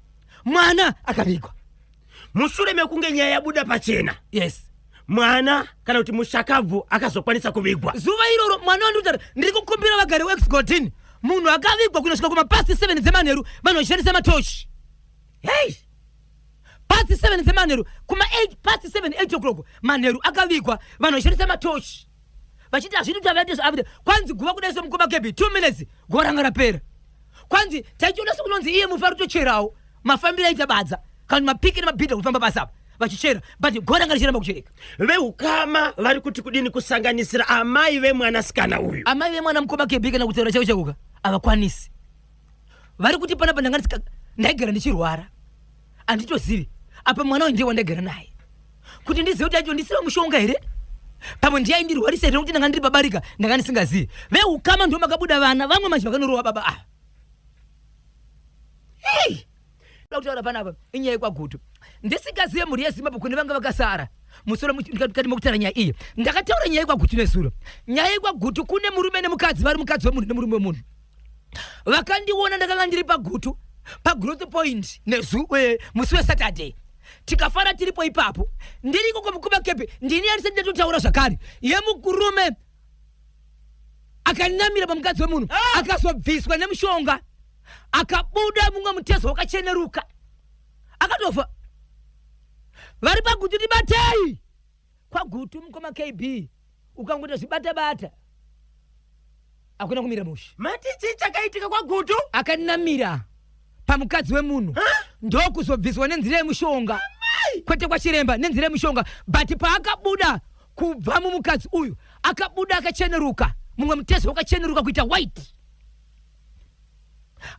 mwana akavigwa. Mushure mekunge nyaya yabuda pachena, yes, mwana kana kuti mushakabvu akazokwanisa kuvigwa. Zuva iroro mwana wandikutaura, ndiri kukumbira vagari weExgodin, munhu akavigwa kunosvika kumapast 7 dzemanheru, vanhu vachishandisa matochi. Hei! Past 7 dzemanheru, kuma8 past 7, 8 o'clock manheru akavigwa, vanhu vachishandisa matochi, vachiti hazvidi kuti avaite zvaavite. Kwanzi guva kudai somukoma kebi, 2 minutes guva ranga rapera. Kwanzi taichiona sekunonzi iye mufi ari kutocherawo, mafambiro aita badza kana mapiki nemabhidha kufamba basa apa vachichera, but guva ranga richiramba kuchereka. Veukama vari kuti kudini, kusanganisira amai vemwanasikana uyu? Amai vemwana, mukoma kebi, kana kutaura chaivo chaikoka havakwanisi. Vari kuti panapa ndanga ndaigara ndichirwara, handitozivi apa mwana uyu ndiye wandaigara naye, kuti ndizive kuti acho ndisina mushonga here, pamwe ndiye aindirwarisa here, nokuti ndanga ndiri pabarika, ndanga ndisingazivi. Veukama ndo makabuda vana vamwe manje vakanorowa baba ava. Hei! Da kutaura panapa inyaya yekwaGutu. Ndisingazive, mhuri yeZimbabwe, kune vanga vakasara musoro mukati mekutaura nyaya iyi, ndakataura nyaya yekwaGutu nezuro. Nyaya yekwaGutu, kune murume nemukadzi vari mukadzi wemunhu nemurume wemunhu. Vakandiona ndakanga ndiri paGutu paGrowth Point musi weSaturday, tikafara tiripo ipapo. Ndiriko kwamukoma Kepe, ndini andisati ndatotaura zvakare yemukurume akanamira pamukadzi wemunhu, akazobviswa nemushonga, akabuda mumwe mutezo wakacheneruka, akatofa. Vari paGutu, tibatei kwaGutu. Mukoma KB, ukangoita zvibata-bata, hakuna kumira mushe. Mati chii chakaitika kwaGutu? Akanamira pamukadzi wemunhu, ndokuzobviswa nenzira yemushonga, kwete kwachiremba, nenzira yemushonga. But paakabuda kubva mumukadzi uyu, akabuda akacheneruka, mumwe mutezo wakacheneruka kuita white.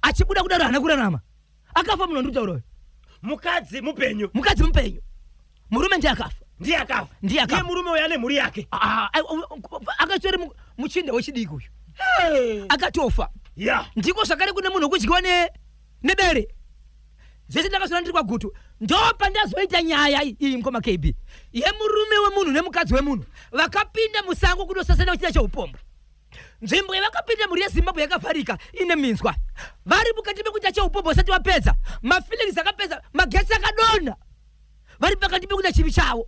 Achibuda kudaro, haana kurarama, akafa munhu wandikutaura uyu. Mukadzi mupenyu? Mukadzi mupenyu, murume ndiye akafa. Ndiye akafa? Ndiye akafa. Iye murume uyu ane mhuri yake? Ah, akatori muchinda wechidiki uyu, akatofa. Ndiko zvakare kune munhu wekudyiwa nebere. Zvese ndakazviona ndiri kwaGutu. Ndopandazoita nyaya iyi, mukoma KB, yemurume wemunhu nemukadzi wemunhu vakapinda musango kundosasana vachiita cheupombwe. Nzvimbo yavakapinda, mhuri yeZimbabwe, yakavharika, ine minzwa. Vari mukati mekuita cheupombwe, vasati vapedza mafeelings, akapedza, magetsi akadonha. Vari pakati pekuita chivi chavo,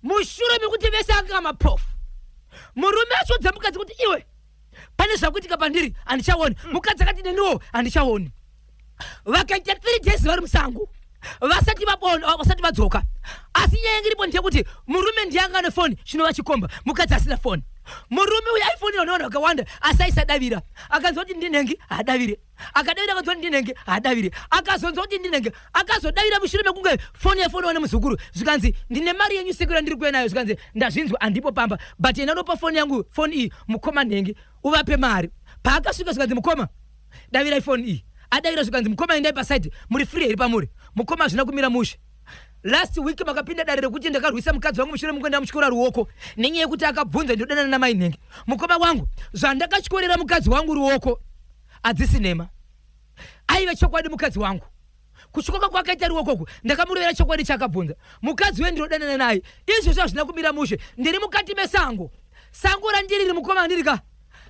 mushure mekuti vese anga mapofu, murume achiudza mukadzi kuti, "Iwe, pane zvakuitika pandiri, handichaoni." Mukadzi akati, "Neniwo handichaoni." Vakaita 3 days vari musango vasati vabona, vasati vadzoka. Asi nyaya yange iripo ndeyekuti murume ndiye anga ane foni, chinova chikomba, mukadzi asina foni. Murume uyu aifonirwa nevanhu vakawanda, asi aisadavira. Akanzwa kuti ndinhengi, haadavire. Akadavira, akanzwa kuti ndinhengi, haadavire. Akazonzwa kuti ndinhengi, akazodavira mushure mekunge foni yafoniwa nemuzukuru. Zvikanzi, "Ndine mari yenyu sekuru yandiri kuuya nayo." Zvikanzi, "Ndazvinzwa, handipo pamba, but enda nopa foni yangu, foni iyi mukoma nhengi, uvape mari." Paakasvika, zvikanzi, "Mukoma, davirai foni iyi." Adavira, zvikanzi, "Mukoma, endai paside, muri free here pamuri?" Mukoma, hazvina kumira mushe. Last week makapinda dare rekuti ndakarwisa mukadzi wangu mushure mekunge ndamutyora ruoko nenyaya yekuti akabvunza ndinodanana namai nhengi. Mukoma wangu, zvandakatyorera mukadzi wangu ruoko hadzisi nhema, aive chokwadi. Mukadzi wangu, kutyoka kwakaita ruokoku, ndakamurovera chokwadi chaakabvunza. Mukadzi uye ndinodanana naye. Izvozvo hazvina kumira mushe. Ndiri mukati mesango, sango randiriri, mukoma, ndirika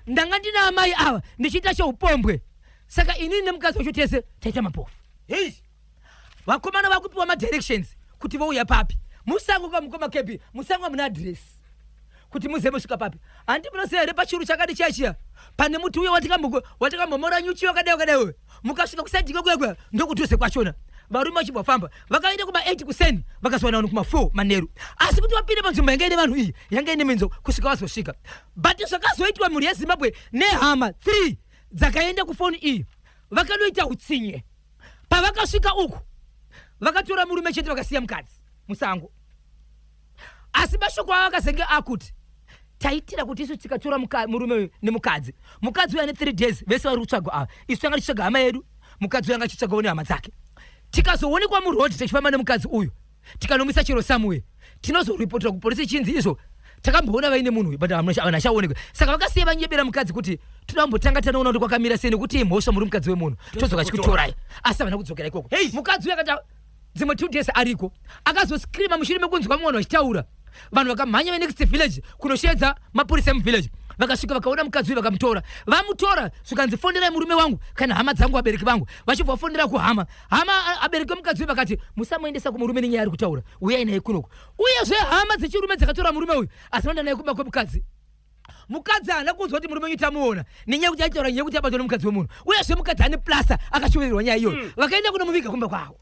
ndanga ndina amai ava ndichiita cheupombwe. Saka inini nemukadzi wacho tese taita mapofu. Hei! Vakomana vakupiwa madirections kuti vouya papi musango. Kamukoma Kepi, musango hamuna adhiresi kuti muzive musvika papi. Handi munoziva here pachuru chakadi chiya chiya pane muti uye watikambomora nyuchi wakadai wakadai uyo? Mukasvika kuside kwekuya, ndokudhuze kwachona. Varume vachibva famba, vakaenda kuma8 kuseni, vakazowana vanhu kuma4 manheru. Asi kuti vapinde panzvimbo yanga ine vanhu iyi, yanga ine minzo kusvika vazosvika. But zvakazoitwa, mhuri yeZimbabwe, nehama 3 dzakaenda kufoni iyi, vakanoita utsinye. Pavakasvika uku, vakatora murume chete, vakasiya mukadzi musango. Asi mashoko avo akazenge akuti, "Taitira kuti isu tikatora murume uyu nemukadzi, mukadzi uyu ane 3 days, vese vari kutsvagwa ava. Isu tanga tichitsvaga hama yedu, mukadzi uyu anga achitsvagawo nehama dzake. Tikazoonekwa muroad tichifamba nemukadzi uyu, tikanomisa chero samuye, tinozoripotera kupolisi chinzi izvo takamboona vaine munhu uyu, but vanhu achaonekwa." Saka vakasiya vanyebera mukadzi kuti toda kumbotanga tanoona kuti kwakamira sei, nekuti imhosva, muri mukadzi wemunhu, tozoka chikutorai. Asi havana kudzokera ikoko. Hey! Mukadzi uyu akati dzimwe 2 days ariko, akazoscreama mushure mekunzwa mumwe vanhu vachitaura. Vanhu vakamhanya venext village kunosheedza mapurisa emuvillage. Vakasvika vakaona mukadzi uyu, vakamutora. Vamutora, zvikanzi, "Fonerai murume wangu kana hama dzangu, vabereki vangu." Vachibva vafonera kuhama, hama, abereki vemukadzi uyu vakati, "Musamuendesa kumurume nenyaya ari kutaura, uyai naye kunoko." Uyezve hama dzechirume dzakatora murume uyu, asi vanoenda naye kumba kwemukadzi. Mukadzi haana kunzwa kuti murume uyu tamuona, nenyaya yekuti aitaura nyaya yekuti abatwa nemukadzi wemunhu. Uyezve mukadzi ane plasta, akashovererwa nyaya iyoyo. Vakaenda kunomuviga kumba kwavo.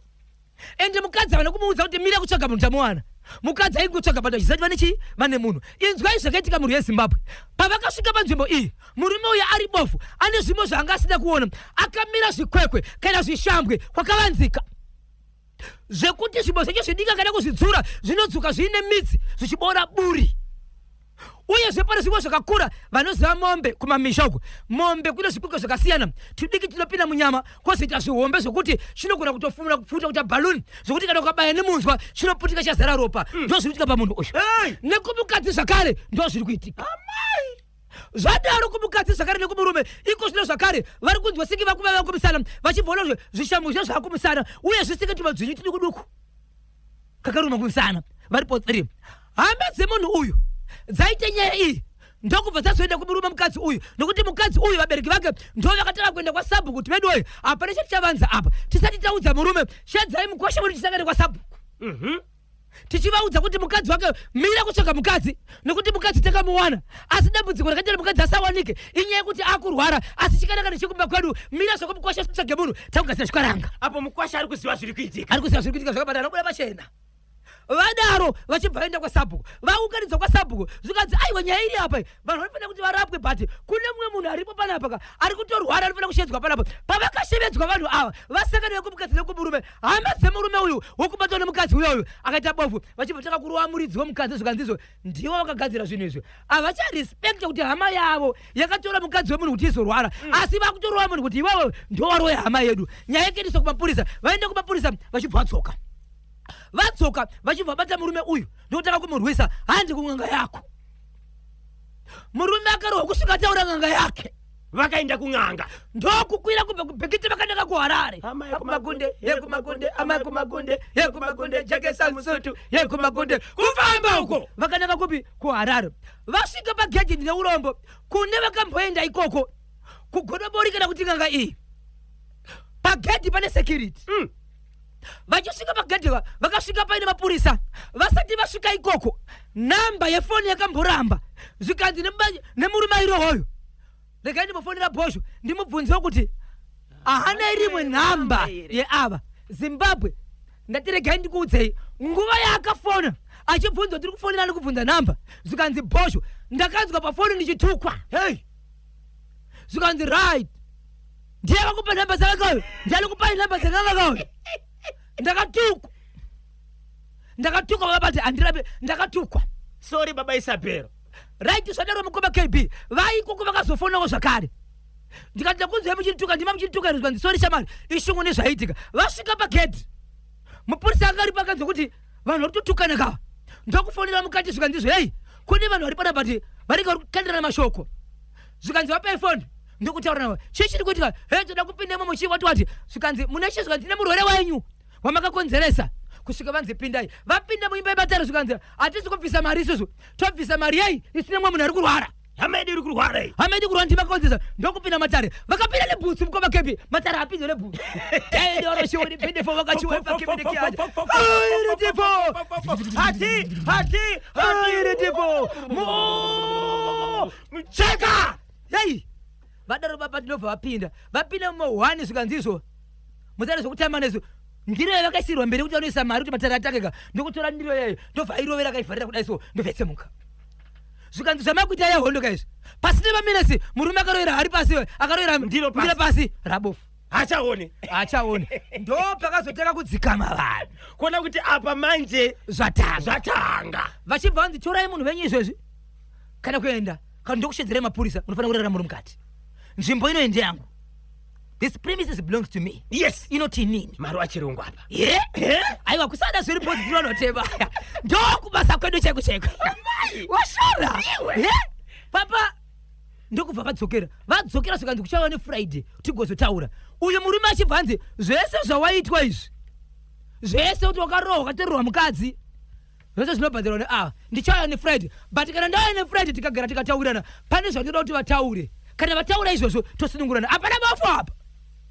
Ende mukadzi havana kumuudza kuti mira kutsvaga munhu, tamuwana. Mukadzi aingotsvaga bata achiziva kuti vane chii, vane munhu. Inzwai zvakaitika mhuri yeZimbabwe. Pavakasvika panzvimbo iyi, murume uyu ari bofu, ane zvimwe zvaanga asina kuona, akamira zvikwekwe kana zvishambwe kwakavanzika, zvekuti zvimbo zvacho zvidiki akada kuzvidzura zvinodzuka zviine midzi zvichibora buri. Uyezve pane zvimwe zvakakura. Vanoziva mombe kumamisha uko, mombe kune zvikwekwe zvakasiyana, tudiki tinopinda munyama, kwozoita zvihombe zvokuti chinogona kutofumura kupfuta kuita balloon, zvokuti kana ukabaya nemunzwa chinoputika chazara ropa. Ndo zviri kuitika pamunhu uyu. Hey! Nekumukadzi zvakare ndo zviri kuitika. Zvadaro kumukadzi zvakare nekumurume iko zvino zvakare vari kunzwa senge vakuva vakumisana, vachibvaona zvishambo zviya zvaakumisana, uye zvisenge tumadzvinyu tuduku duku kakaruma kumisana varipo 3. Hama dzemunhu uyu dzaite nyaya iyi, ndokubva dzazoenda kumurume mukadzi uyu, nokuti mukadzi uyu vabereki vake ndo vakatanga kuenda kwasabhuku kuti, "Veduwe, hapana chatichavanza apa tisati taudza murume. Shedzai mukwasha wedu tisangane kwasabhuku." Tichivaudza kuti mukadzi wake mira kutsvaga mukadzi, nekuti mukadzi takamuwana, asi dambudziko rakaita mukadzi asawanike inyaya yekuti akurwara, asi chikanaka nechikumba kwedu, mira zvako mukwasha tsvage munhu, takugadzira chikaranga. Apo mukwasha ari kuziva zviri kuitika. Ari kuziva zviri kuitika zvakabata, anobuda pachena. Vadaro vachibva vaenda kwasabhuku, vaunganidzwa kwasabhuku, zvikanzi, "Aiwa, nyaya iri apa, vanhu vanofanira kuti varapwe, but kune mumwe munhu aripo panapa ka ari kutorwara, anofanira kushevedzwa panapa." Pavakashevedzwa vanhu ava, vasangana vekumukadzi nekumurume, hama dzemurume uyu wokubatwa nemukadzi uyoyu akaita bofu, vachibva tanga kurova muridzi wemukadzi. Zvikanzi izvo ndivo vakagadzira zvinhu izvi, havacharespecta kuti hama yavo yakatora mukadzi wemunhu kuti izorwara, asi vakutorova munhu kuti iwewe ndowaroya hama yedu. Nyaya yakaendeswa kumapurisa. Vaenda kumapurisa, vachibva vadzoka. Vadzoka, vachibva vabata murume uyu, ndokutanga kumurwisa, "Handi kun'anga yako." Murume akarohwa kusvika ataura n'anga yake. Vakaenda kun'anga. Ndokukwira kubva kuBhekiti vakananga kuHarare. Hama yekumagunde, yekumagunde, ama yekumagunde, yekumagunde, jekesa musutu yekumagunde, kufamba uko vakananga kupi? KuHarare. Vasvika pagedhi, ndine urombo kune vakamboenda ikoko kugodobori kana kuti n'anga iyi, pagedhi pane security. Vachisvika pagedhi, vakasvika paine mapurisa. Vasati vasvika ikoko, namba yefoni yakamboramba. Zvikanzi nemurume airohoyo, "Regai ndimbofonera Bhosho ndimubvunzewo kuti ahana rimwe nhamba yeava." Zimbabwe, ndati regai ndikuudzei, nguva yaakafona achibvunza, "Tiri kufonera nekubvunza namba," zvikanzi, "Bhosho, ndakanzwa pafoni ndichitukwa." Hey! Zvikanzi, "Right, ndiye akakupa nhamba dzakakayo, ndiye alikupai nhamba dzakakakayo. Ndakatukwa, ndakatukwa vabati handirape, ndakatukwa." Sorry, baba Isabel. Right, zvadaro mukoma KB, vaikoko vakazofonawo zvakare, ndikati, "Ndakunzwai muchituka, ndima muchituka here?" Zvikanzi, "Sorry shamari, ishungu nezvaitika." Vasvika pagedhi, mupurisa anga aripo akanzwa kuti vanhu vari kutotukana kava, ndokufonera mukati. Zvikanzi izvo, "Hei, kune vanhu vari panapa ti vanenge vari kukandirana mashoko." Zvikanzi, "Vapai foni ndokutaura navo, chii chiri kuitika?" "He, toda kupinda imomo, chii wati wati." Zvikanzi, "Mune chii?" Zvikanzi, "Tine murwere wenyu wamakakonzeresa." Kusvika vanzi, "Pindai." Vapinda muimba yematare, zvikanzi, "Hatisi kubvisa mari isusu, tobvisa mari yei isine mumwe munhu ari kurwara?" Hama yedu iri kurwara iyi. Hama yedu kurwara, ndimakakonzeresa. Ndokupinda matare, vakapinda nebhutsu. Mukoma Kepi, matare apinzwe nebhutsu. Tendoroshiwonipindefo vakachiwepakipindikiaja airitipo. Hati hati. Airitipo. Cheka. Hei, vadaro baba, ndinobva vapinda. Vapinda mumohwani, zvikanzi izvo, "Musare zvokutamba nesu." Ndiro yavakaisirwa mberi kuti vanoisa mari kuti matare atakeka, ndokutora ndiro yayo, ndobva airovera, akaivharira kudai so, ndobva yatsemuka. Zvikanzi, "Zvamakuita yahondo kaizvi." Pasine maminesi, murume akarovera hari pasi, akarovera Ndiro pasi. Ndiro pasi rabofu. Hachaoni. Achaoni. Ndo pakazotanga kudzikama vanhu. Kuona kuti apa manje zvatanga. Zvatanga. Vachibva vanzi, "Torai munhu venyu izvezvi kana kuenda kana ndokushedzera mapurisa. Munofanira kurara muri mukati, nzvimbo ino ndeyangu. This premises belongs to me." Inoti inini. Mari wachirungu apa. Ye, aiwa, kusada zviri positive, vanotema ndokubasa kwedu chaiko chaiko, washora. Ye papa, ndokubva vadzokera. Vadzokera, zvikanzi kuchava neFriday tigozotaura. Uyu murume achibva anzi, "Zvese zvawaitwa izvi zvese, kuti wakarohwa, wakatorerwa mukadzi, Zvose zvinobhadharwa neava. Ndichauya neFriday, but kana ndauya neFriday tikagara tikataurirana, pane zvandinoda kuti vataure. Kana vataura izvozvo tosunungurana. Hapana bofu apa.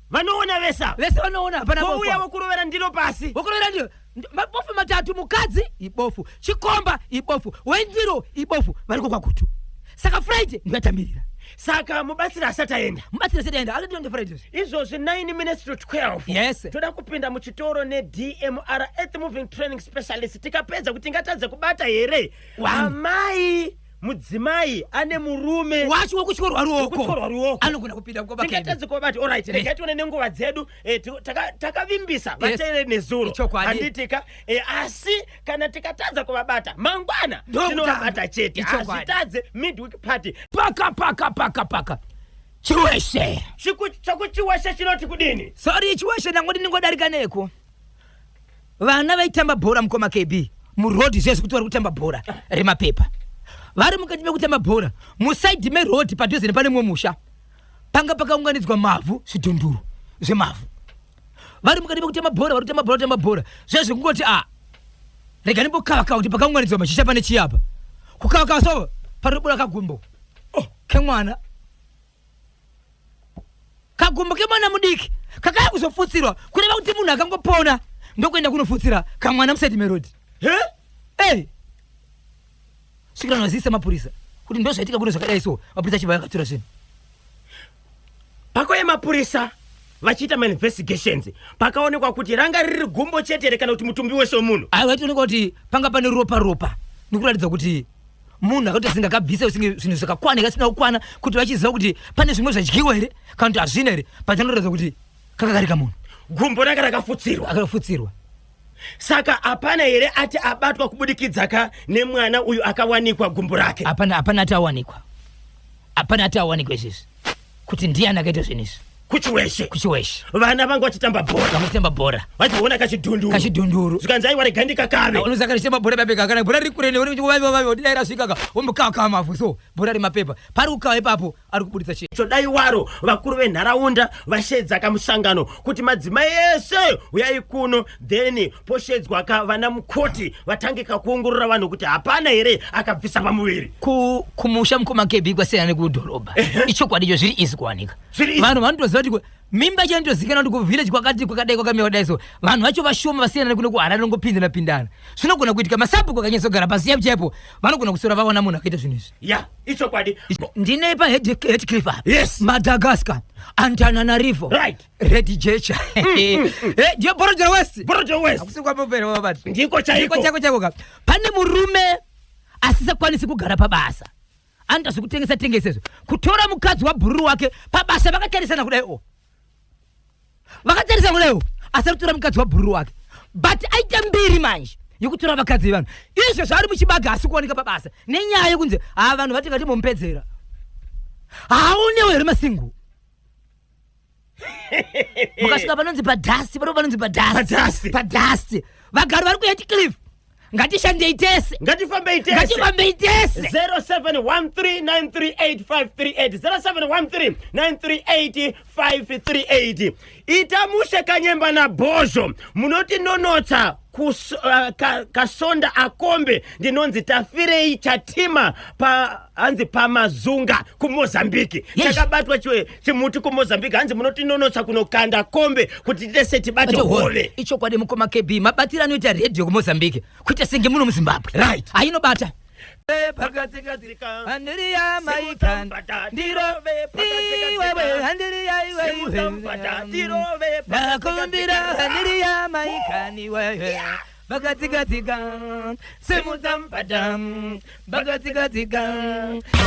Vanoona vese ava. Vese vanoona, hapana bofu. Kouya apa. vokurovera ndiro pasi. Vokurovera ndiro. Mabofu matatu, mukadzi ibofu, chikomba ibofu, wendiro ibofu, variko kwaGutu. Saka Friday ndiyatamirira. Saka mubatsiri asati aenda. Mubatsiri asati aenda, akati ndi Friday. Izvozvi 9 minutes to 12. Yes. Toda kupinda muchitoro neDMR Earth Moving Training Specialist tikapedza kuti tingatadze kubata here? One. Amai mudzimai ane murume wacho wekutyorwa ruoko Wekutyorwa ruoko. anogona kupinda mukoma Kevin. Tingatadze kubata. Alright, regai tione nenguva dzedu. Takavimbisa Yes. vateereri nezuro. Ichokwadi. Handitika asi kana tikatadza kuvabata mangwana Ndokutanga. tinovabata chete. Ichokwadi. Hazvitadze midweek party. Paka paka paka paka. Chiweshe. Chakuchiweshe chinoti kudini? Sorry Chiweshe, ndangoti ndingodarika neko. Vana vaitamba bhora mukoma KB muroad zvese kuti vari kutamba bhora remapepa. Vari mukati mekutamba bhora musaidhi meroad padhuze nepane mumwe musha. Panga pakaunganidzwa mavhu, zvidhunduru zvemavhu. Vari mukati mekutamba bhora, vari kutamba bhora, kutamba bhora. Zvezve kungoti a rega ndimbokavakava kuti pakaunganidzwa mashisha pane chii apa. Kukavakava so panobuda kagumbo. Oh, kemwana. Kagumbo kemwana mudiki kakaya kuzofutsirwa, kureva kuti munhu akangopona ndokuenda kunofutsira kamwana musaidi merodi. He? Hey! Svikira vanhu mapurisa kuti ndozvaitika kuno zvakadai so, mapurisa achibva akatora zvinhu. Pakauya mapurisa vachiita mainvestigations pakaonekwa kuti ranga riri gumbo chete here kana kuti mutumbi wese wemunhu. Aiwa, vaitoonekwa kuti panga pane ropa ropa nekuratidza kuti munhu akaita senge akabvisa singe zvinhu zvakakwana kasina kukwana, kuti vachiziva kuti pane zvimwe zvadyiwa here kana kuti hazvina here, pachanoratidza kuti kanga kari kamunhu. Gumbo ranga rakafutsirwa. Akafutsirwa. Saka hapana here ati abatwa kubudikidza ka nemwana uyu akawanikwa gumbo rake? Hapana, hapana ati awanikwa. Hapana ati awanikwa izvizvi kuti ndiani akaita zvinhu izvi. Kuchiweshe. Kuchiweshe. Vana vanga vachitamba bhora. Vanga vachitamba bhora. Vachiona kachidhunduru. Kachidhunduru. Zvikanzi aiwa rega ndikakave. Unozaka richitamba bhora pepe kana bhora riri kure newe kuti vaiva vaiva dai rasvika ka wombokaka mavhu so bhora remapepa pari kukava ipapo ari kubuditsa chi. Chodai waro vakuru venharaunda vashedza kamusangano kuti madzimai ese uyai kuno, then poshedzwa ka vana mukoti vatange kakuongorora vanhu kuti hapana here akabvisa pamuviri. Kumusha mukoma KB kwasiyana nekudhorobha. Ichokwadi icho, zviri easy kuwanika. Zviri easy. Vanhu vanotoziva kuti mimba yacho inotozikanwa kuti kuvillage kwakati kwakadai kwakamira kudai so vanhu vacho vashoma vasiyana nekuno kuHarare nongopindana pindana. Zvinogona kuitika masabhuku akanyatsogara pasi chaipo chaipo vanogona kusora vawana munhu akaita zvinhu izvi. Ya, ichokwadi. Ndine pa Headcliff apa. Yes. Madagascar, Antananarivo. Right. Red Jecha. Ndiyo Borrowdale West. Borrowdale West. Hakusi kwamupera wabati. Ndiko chaiko. Ndiko chaiko chaiko ka. Pane murume asisakwanisi kugara pabasa. Anoita zvekutengesa tengesa izvo. Kutora mukadzi wabhururu wake pabasa vakatarisana kudai o. Vakatarisana kudai o. Asi ari kutora mukadzi wabhururu wake. But aita mbiri manje yekutora vakadzi vevanhu. Izvo zvaari muchibaga asi kuwanika pabasa. Nenyaya yekunzi ha vanhu vati ngatimbomupedzera. Haaonewo here masingu? Mukasvika panonzi padhasti, pano panonzi padhasti. Padhasti. Padhasti. Vagari vari kuHeathcliff. Ngatishandei tese. Ngatifambei tese. Ngatifambei tese. 0713938538 0713938538. Ita mushe kanyemba nabhozho munotinonotsa kasonda akombe ndinonzi tafirei chatima pa hanzi pamazunga kuMozambique. Yes. Chakabatwa chimuti kuMozambique, hanzi munotinonotsa kunokanda kombe kuti tese tibate hove. Ichokwadi mukoma KB, mabatiro anoita redhiyo kuMozambique kuita senge muno muZimbabwe. Right. Ainobata. Ndakumbira handiriya maikani wewe vakatsikatsika semutsambata vakatsikatsika.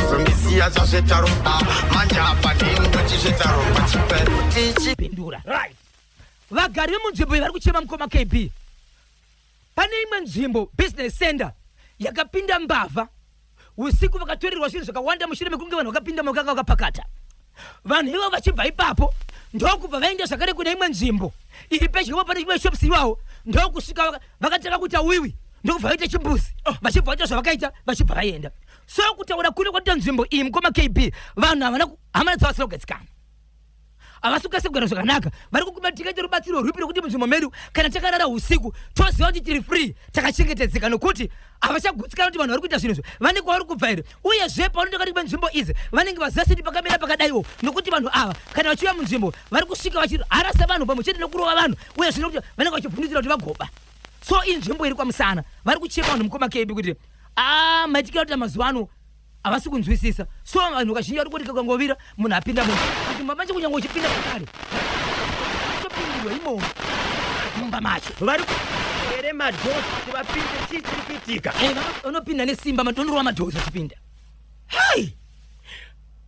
Zomisiya zvazvetaropa manje apa ndindochizvetaropa chipe Pindura. Right. Vagari vemunzvimbo iyi vari kuchema mukoma KB. Pane imwe nzvimbo business center yakapinda mbavha usiku, vakatorerwa zvinhu zvakawanda mushure mekunge vanhu vakapinda makanga vakapakata. Vanhu ivavo vachibva ipapo ndokubva vaenda zvakare kune imwe nzvimbo iri pedyo pane imwe shops iwawo, ndokusvika vakatanga kuita wiwi, ndokubva vaita chimbuzi, vachibva vaita zvavakaita vachibva vaenda. So kutaura kune kwatoita nzvimbo iyi mukoma KB, vanhu havana hamana dzavo vasina kugadzikana, havasi kukwanisa kugara zvakanaka. Vari kukuma tikaita rubatsiro rwupi rwekuti munzvimbo medu kana takarara usiku toziva kuti tiri free, takachengetedzeka nokuti Havachagutsikana kuti vanhu vari kuita zvinhu izvo vane kwavari kubva here. Uyezve paunoenda kati kwenzvimbo idzi, vanenge vaziva seti pakamira pakadaiwo, nokuti vanhu ava kana vachiuya munzvimbo vari kusvika vachiharasa vanhu pamwe chete nokurova vanhu, uyezve nokuti vanenge vachivhundutsira kuti vagoba. So inzvimbo iri kwaMusana, vari kuchema vanhu, mukoma KB, kuti a maitikira kuti mazuva ano havasi kunzwisisa. So vanhu kazhinji vari kuti kakangovira munhu apinda munhu kuti manje kunyange uchipinda pakare topindirwa imomo mumba macho. Vari here madhozi kuti vapinde? Chii chiri kuitika? Vanopinda nesimba, madonoro amadhozi achipinda. Hai,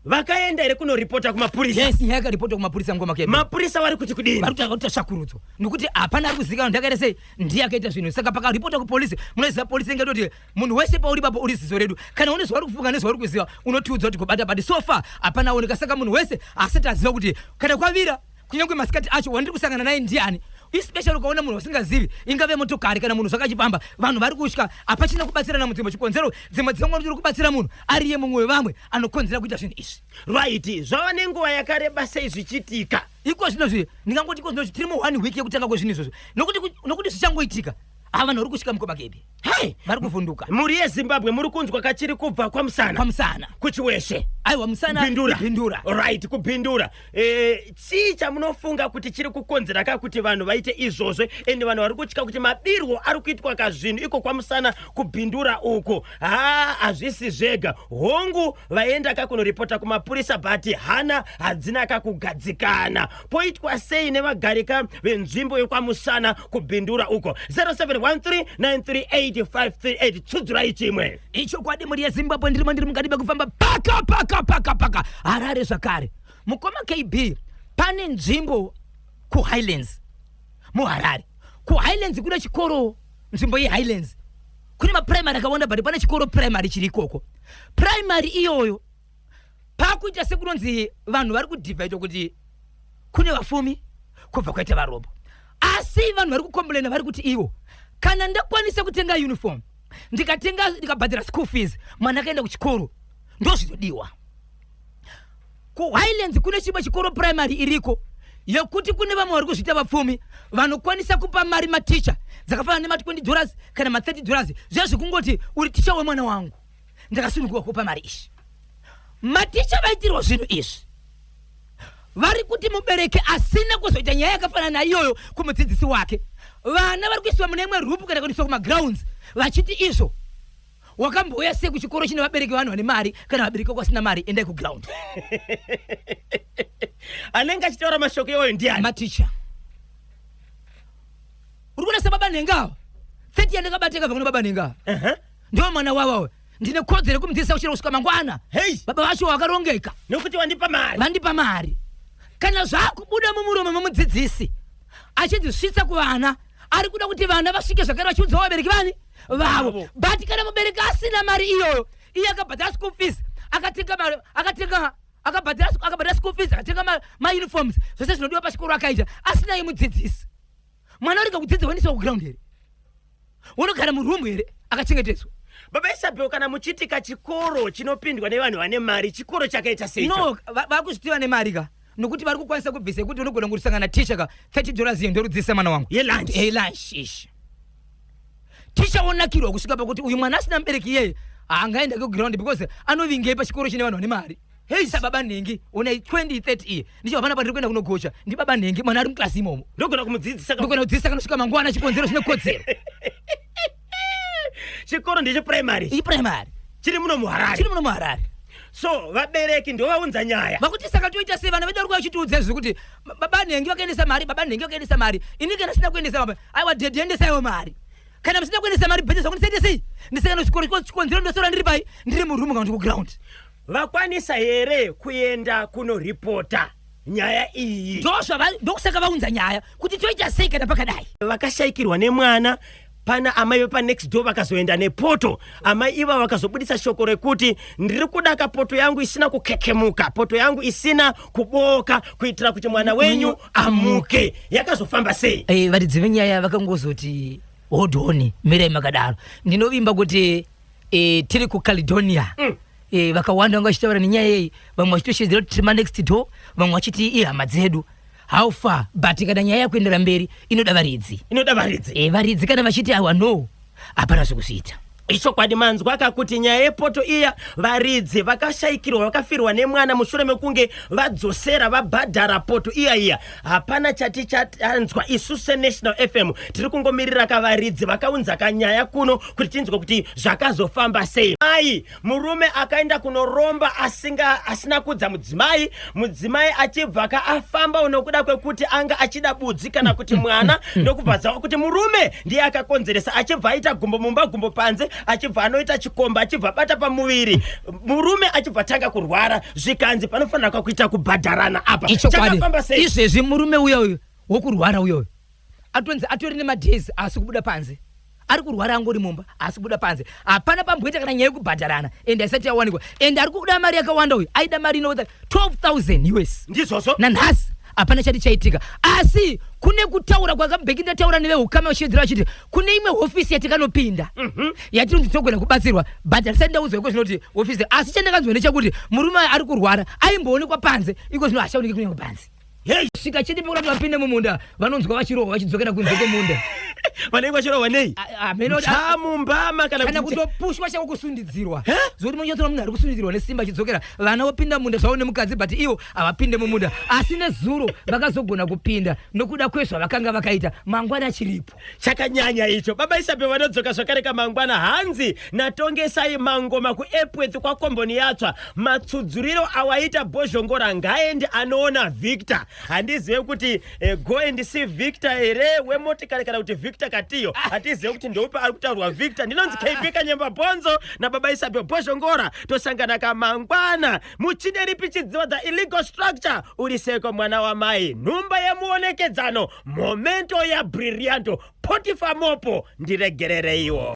vakaenda here kunoripota kumapurisa? Yes, nyaya yakaripotwa kumapurisa, mukoma KB. Mapurisa vari kuti kudini? Vari kuita tsvakurudzo, nokuti hapana ari kuzivikanwa ndakaita sei, ndiye akaita zvinhu. Saka pakaripota kupolisi, munoziva polisi ingatoti munhu wese pauri papo uri ziso redu. Kana une zvauri kufunga nezvauri kuziva, unotiudza kuti kubata bati. So far hapana aoneka, saka munhu wese asati aziva kuti kana kwavira, kunyange masikati acho, wandiri kusangana naye ndiani, especially ukaona munhu wasingazivi, ingave motokari kana munhu zvakachifamba. Vanhu vari kutya, hapachina kubatsirana mudzimbo. Chikonzero dzimwe dzimwe tiri kubatsira munhu ariye mumwe wevamwe anokonzera kuita zvinhu izvi. Right, zvava nenguva yakareba sei zvichiitika? Iko zvinozvi, ndingangoti iko zvinozvi tiri mu one week yekutanga kwezvinhu izvozvo, nokuti zvichangoitika. Ha, vanhu vari kusvika, mukoma KB. Hei. Vari kuvhunduka. Mhuri yeZimbabwe, muri kunzwa kachiri kubva kwaMusana? Kwamusana. Kuchiweshe? Aiwa, Musana. Bindura. Bindura. Right, kuBindura. Chii chamunofunga kuti chiri kukonzera ka kuti vanhu vaite izvozvo? Ende vanhu vari kutya kuti mabirwo ari kuitwa kazvinhu iko kwaMusana kuBindura uko, ha, hazvisi zvega. Hongu, vaenda kakunoripota kumapurisa, but hana hadzina kakugadzikana. Poitwa sei nevagarika venzvimbo yekwaMusana kuBindura uko? 0713938538, tsudzurai chimwe. Ichokwadi, mhuri yeZimbabwe, ndirimo, ndiri mukati mekufamba paka paka paka paka Harare zvakare, mukoma KB. Pane nzvimbo kuHighlands muHarare. KuHighlands kune chikoro, nzvimbo yeHighlands kune maprimary akawanda, but pane chikoro primary chiri ikoko. Primary iyoyo pakuita sekunonzi vanhu vari kudhivhaitwa kuti kune vafumi kubva kwaita varombo, asi vanhu vari kukomplaina, vari kuti ivo kana ndakwanisa kutenga uniform, ndikatenga, ndikabhadhara school fees, mwana akaenda kuchikoro, ndozvinodiwa. KuHighlands kune chimwe chikoro primary iriko yekuti kune vamwe vari kuzviita vapfumi vanokwanisa kupa mari maticha dzakafanana nema$20 kana ma$30, zviya zvekungoti uri ticha wemwana wangu, ndakasununguka kupa mari izvi. Maticha vaitirwa zvinhu izvi. Vari kuti mubereki asina kuzoita nyaya yakafanana naiyoyo kumudzidzisi wake, vana vari kuiswa mune imwe room kana kuendeswa kumagrounds, vachiti izvo wakambouya sei kuchikoro chine vabereki vanhu vane mari? Kana vabereki vako vasina mari, endai kuground. Anenge achitaura mashoko iwayo ndiani? Maticha. Uri kuona sababa nhenga 30 yandakabata ikabva kuna baba nhenga. Ndiwo mwana wavo, ndine kodzero yekumudzidzisa kuchero kusvika mangwana. Hei. Baba vacho vakarongeka. Nekuti wandipa mari. Vandipa mari. Kana zvakubuda mumuromo memudzidzisi achidzisvitsa kuvana, ari kuda kuti vana vasvike zvakare vachiudzawo vabereki vani vavo. Vavo. But kana mubereki asina mari iyoyo, iye akabhadhara school fees, akatenga mari, akatenga, akabhadhara school fees, akatenga mauniforms, zvese zvinodiwa pachikoro akaita, asina yemudzidzisi, mwana urega kudzidza, woendeswa kuground here? Unogara muroom here akachengetedzwa? Baba Isabel, kana muchiti kachikoro chinopindwa nevanhu vane mari, chikoro chakaita sei? No, vakuzvitiva nemari ka, nokuti vari kukwanisa kubvisa yekuti unogona kusangana ticha ka $30 iyo ndorudzisa mwana wangu. Yelunch. Yelunch ishi. Ticha wonakirwa kusvika pakuti uyu mwana asina mubereki iyeye haangaenda kuground, because anovingei pachikoro chine vanhu vane mari? Hei. Sababa nhengi, ona 2030 iye ndicho hapana pandiri kuenda kunogocha, ndibaba nhengi, mwana ari muklasi imomo. Ndogona kumudzidzisa Ndogona kudzidzisa kanosvika mangwana, chikonzero chine kodzero. Chikoro ndecheprimary? Iprimary. Chiri muno muHarare? Chiri muno muHarare. So vabereki ndovaunza nyaya. Vakuti saka toita sei? Vana vedu vari kuva vachitiudza izvi kuti baba nhengi vakaendesa mari, baba nhengi vakaendesa mari, ini kana sina kuendesa baba, aiwa dhedhi, endesaiwo mari. Kana musina kuendesa mari, bhedhe zvangu ndisaite sei? Ndisakana chikoro, chikonzero ndosora ndiri pai? Ndiri muroom kana kuti kuground. Vakwanisa here kuenda kunoripota nyaya iyi? Ndokusaka vaunza nyaya kuti toita sei kana pakadai. Vakashayikirwa nemwana, pana amai vepanext door vakazoenda nepoto. Amai iva vakazobudisa shoko rekuti ndiri kuda kapoto yangu isina kukekemuka, poto yangu isina kuboka, kuitira kuti mwana wenyu amuke. Yakazofamba sei? Varidzi venyaya vakangozoti hold on, mirai makadaro. Ndinovimba kuti tiri kuCaledonia. Vakawanda vanga vachitaura nenyaya iyi, vamwe vachitoshedzera kuti tiri manext door, vamwe vachiti ihama dzedu, how far. But kana nyaya yakuendera mberi, inoda varidzi. Inoda varidzi. Varidzi kana vachiti awa no, hapana zvekuzviita. Ichokwadi, manzwa kakuti nyaya yepoto iya, varidzi vakashayikirwa, vakafirwa nemwana mushure mekunge vadzosera, vabhadhara poto iya iya. Hapana chati chatanzwa isu seNational FM. Tiri kungomirira kavaridzi vakaunza kanyaya kuno kuti tinzwe kuti zvakazofamba sei. Mai murume akaenda kunoromba asinga asina kudza mudzimai, mudzimai achibva ka afamba nokuda kwekuti anga achida budzi kana kuti mwana, ndokubva zava kuti murume ndiye akakonzeresa, achibva aita gumbo mumba, gumbo panze, achibva anoita chikomba, achibva abata pamuviri, murume achibva tanga kurwara. Zvikanzi panofanira kwakuita kubhadharana apa. Ichokwadi. Chakafamba sei? Izvezvi murume uya uyu wokurwara uyoyo atonzi atori nemadays asi kubuda panze, ari kurwara, angori mumba asi kubuda panze. Hapana pamboita kana nyaya yekubhadharana, ende haisati yawanikwa, ende ari kuda mari yakawanda. Uyu aida mari inoita 12,000 US. Ndizvozvo. Nanhasi hapana chati chaitika, asi kune kutaura kwakabheki ndataura neveukama vachivedzera vachiti kune imwe hofisi yatikanopinda yatinonzi tinogona kubatsirwa, but handisati ndaudzwa iko zvinoti hofisi. Asi chandakanzwa ndechekuti murume ari kurwara aimboonekwa panze, iko zvino hachaoneki kunyange panze. Hei. Svika chete pekuti vapinde mumunda, vanonzwa vachirohwa vachidzokera kunze kwemunda. Vanenge vachirohwa nei? Chamumbama kana kana kuti kutopushwa chako, kusundidzirwa, zvokuti munonyatsoona munhu ari kusundidzirwa nesimba achidzokera. Vana vopinda munda zvavo nemukadzi, but ivo havapinde mumunda. Asi nezuro vakazogona kupinda nokuda kwezvavakanga vakaita mangwana achiripo. Chakanyanya icho. Baba Isabe vanodzoka zvakare kamangwana. Hanzi natongesai mangoma kuEpworth kwakomboni yatsva, matsudzuriro awaita Bhozhongora ngaende anoona Victor. Handizive kuti go and see Victor here wemotikari kana kuti Victor Katiyo. Hatizive kuti ndoupi ari kutaurwa Victor. Ndinonzi KB Kanyemba Bhonzo nababa Isabe Bhozhongora. Tosangana kamangwana muchine ripi chidziva. The illegal structure uri seko mwana wamai, nhumba yemuonekedzano, momento ya brillianto, Potifa mopo, ndiregerereiwo.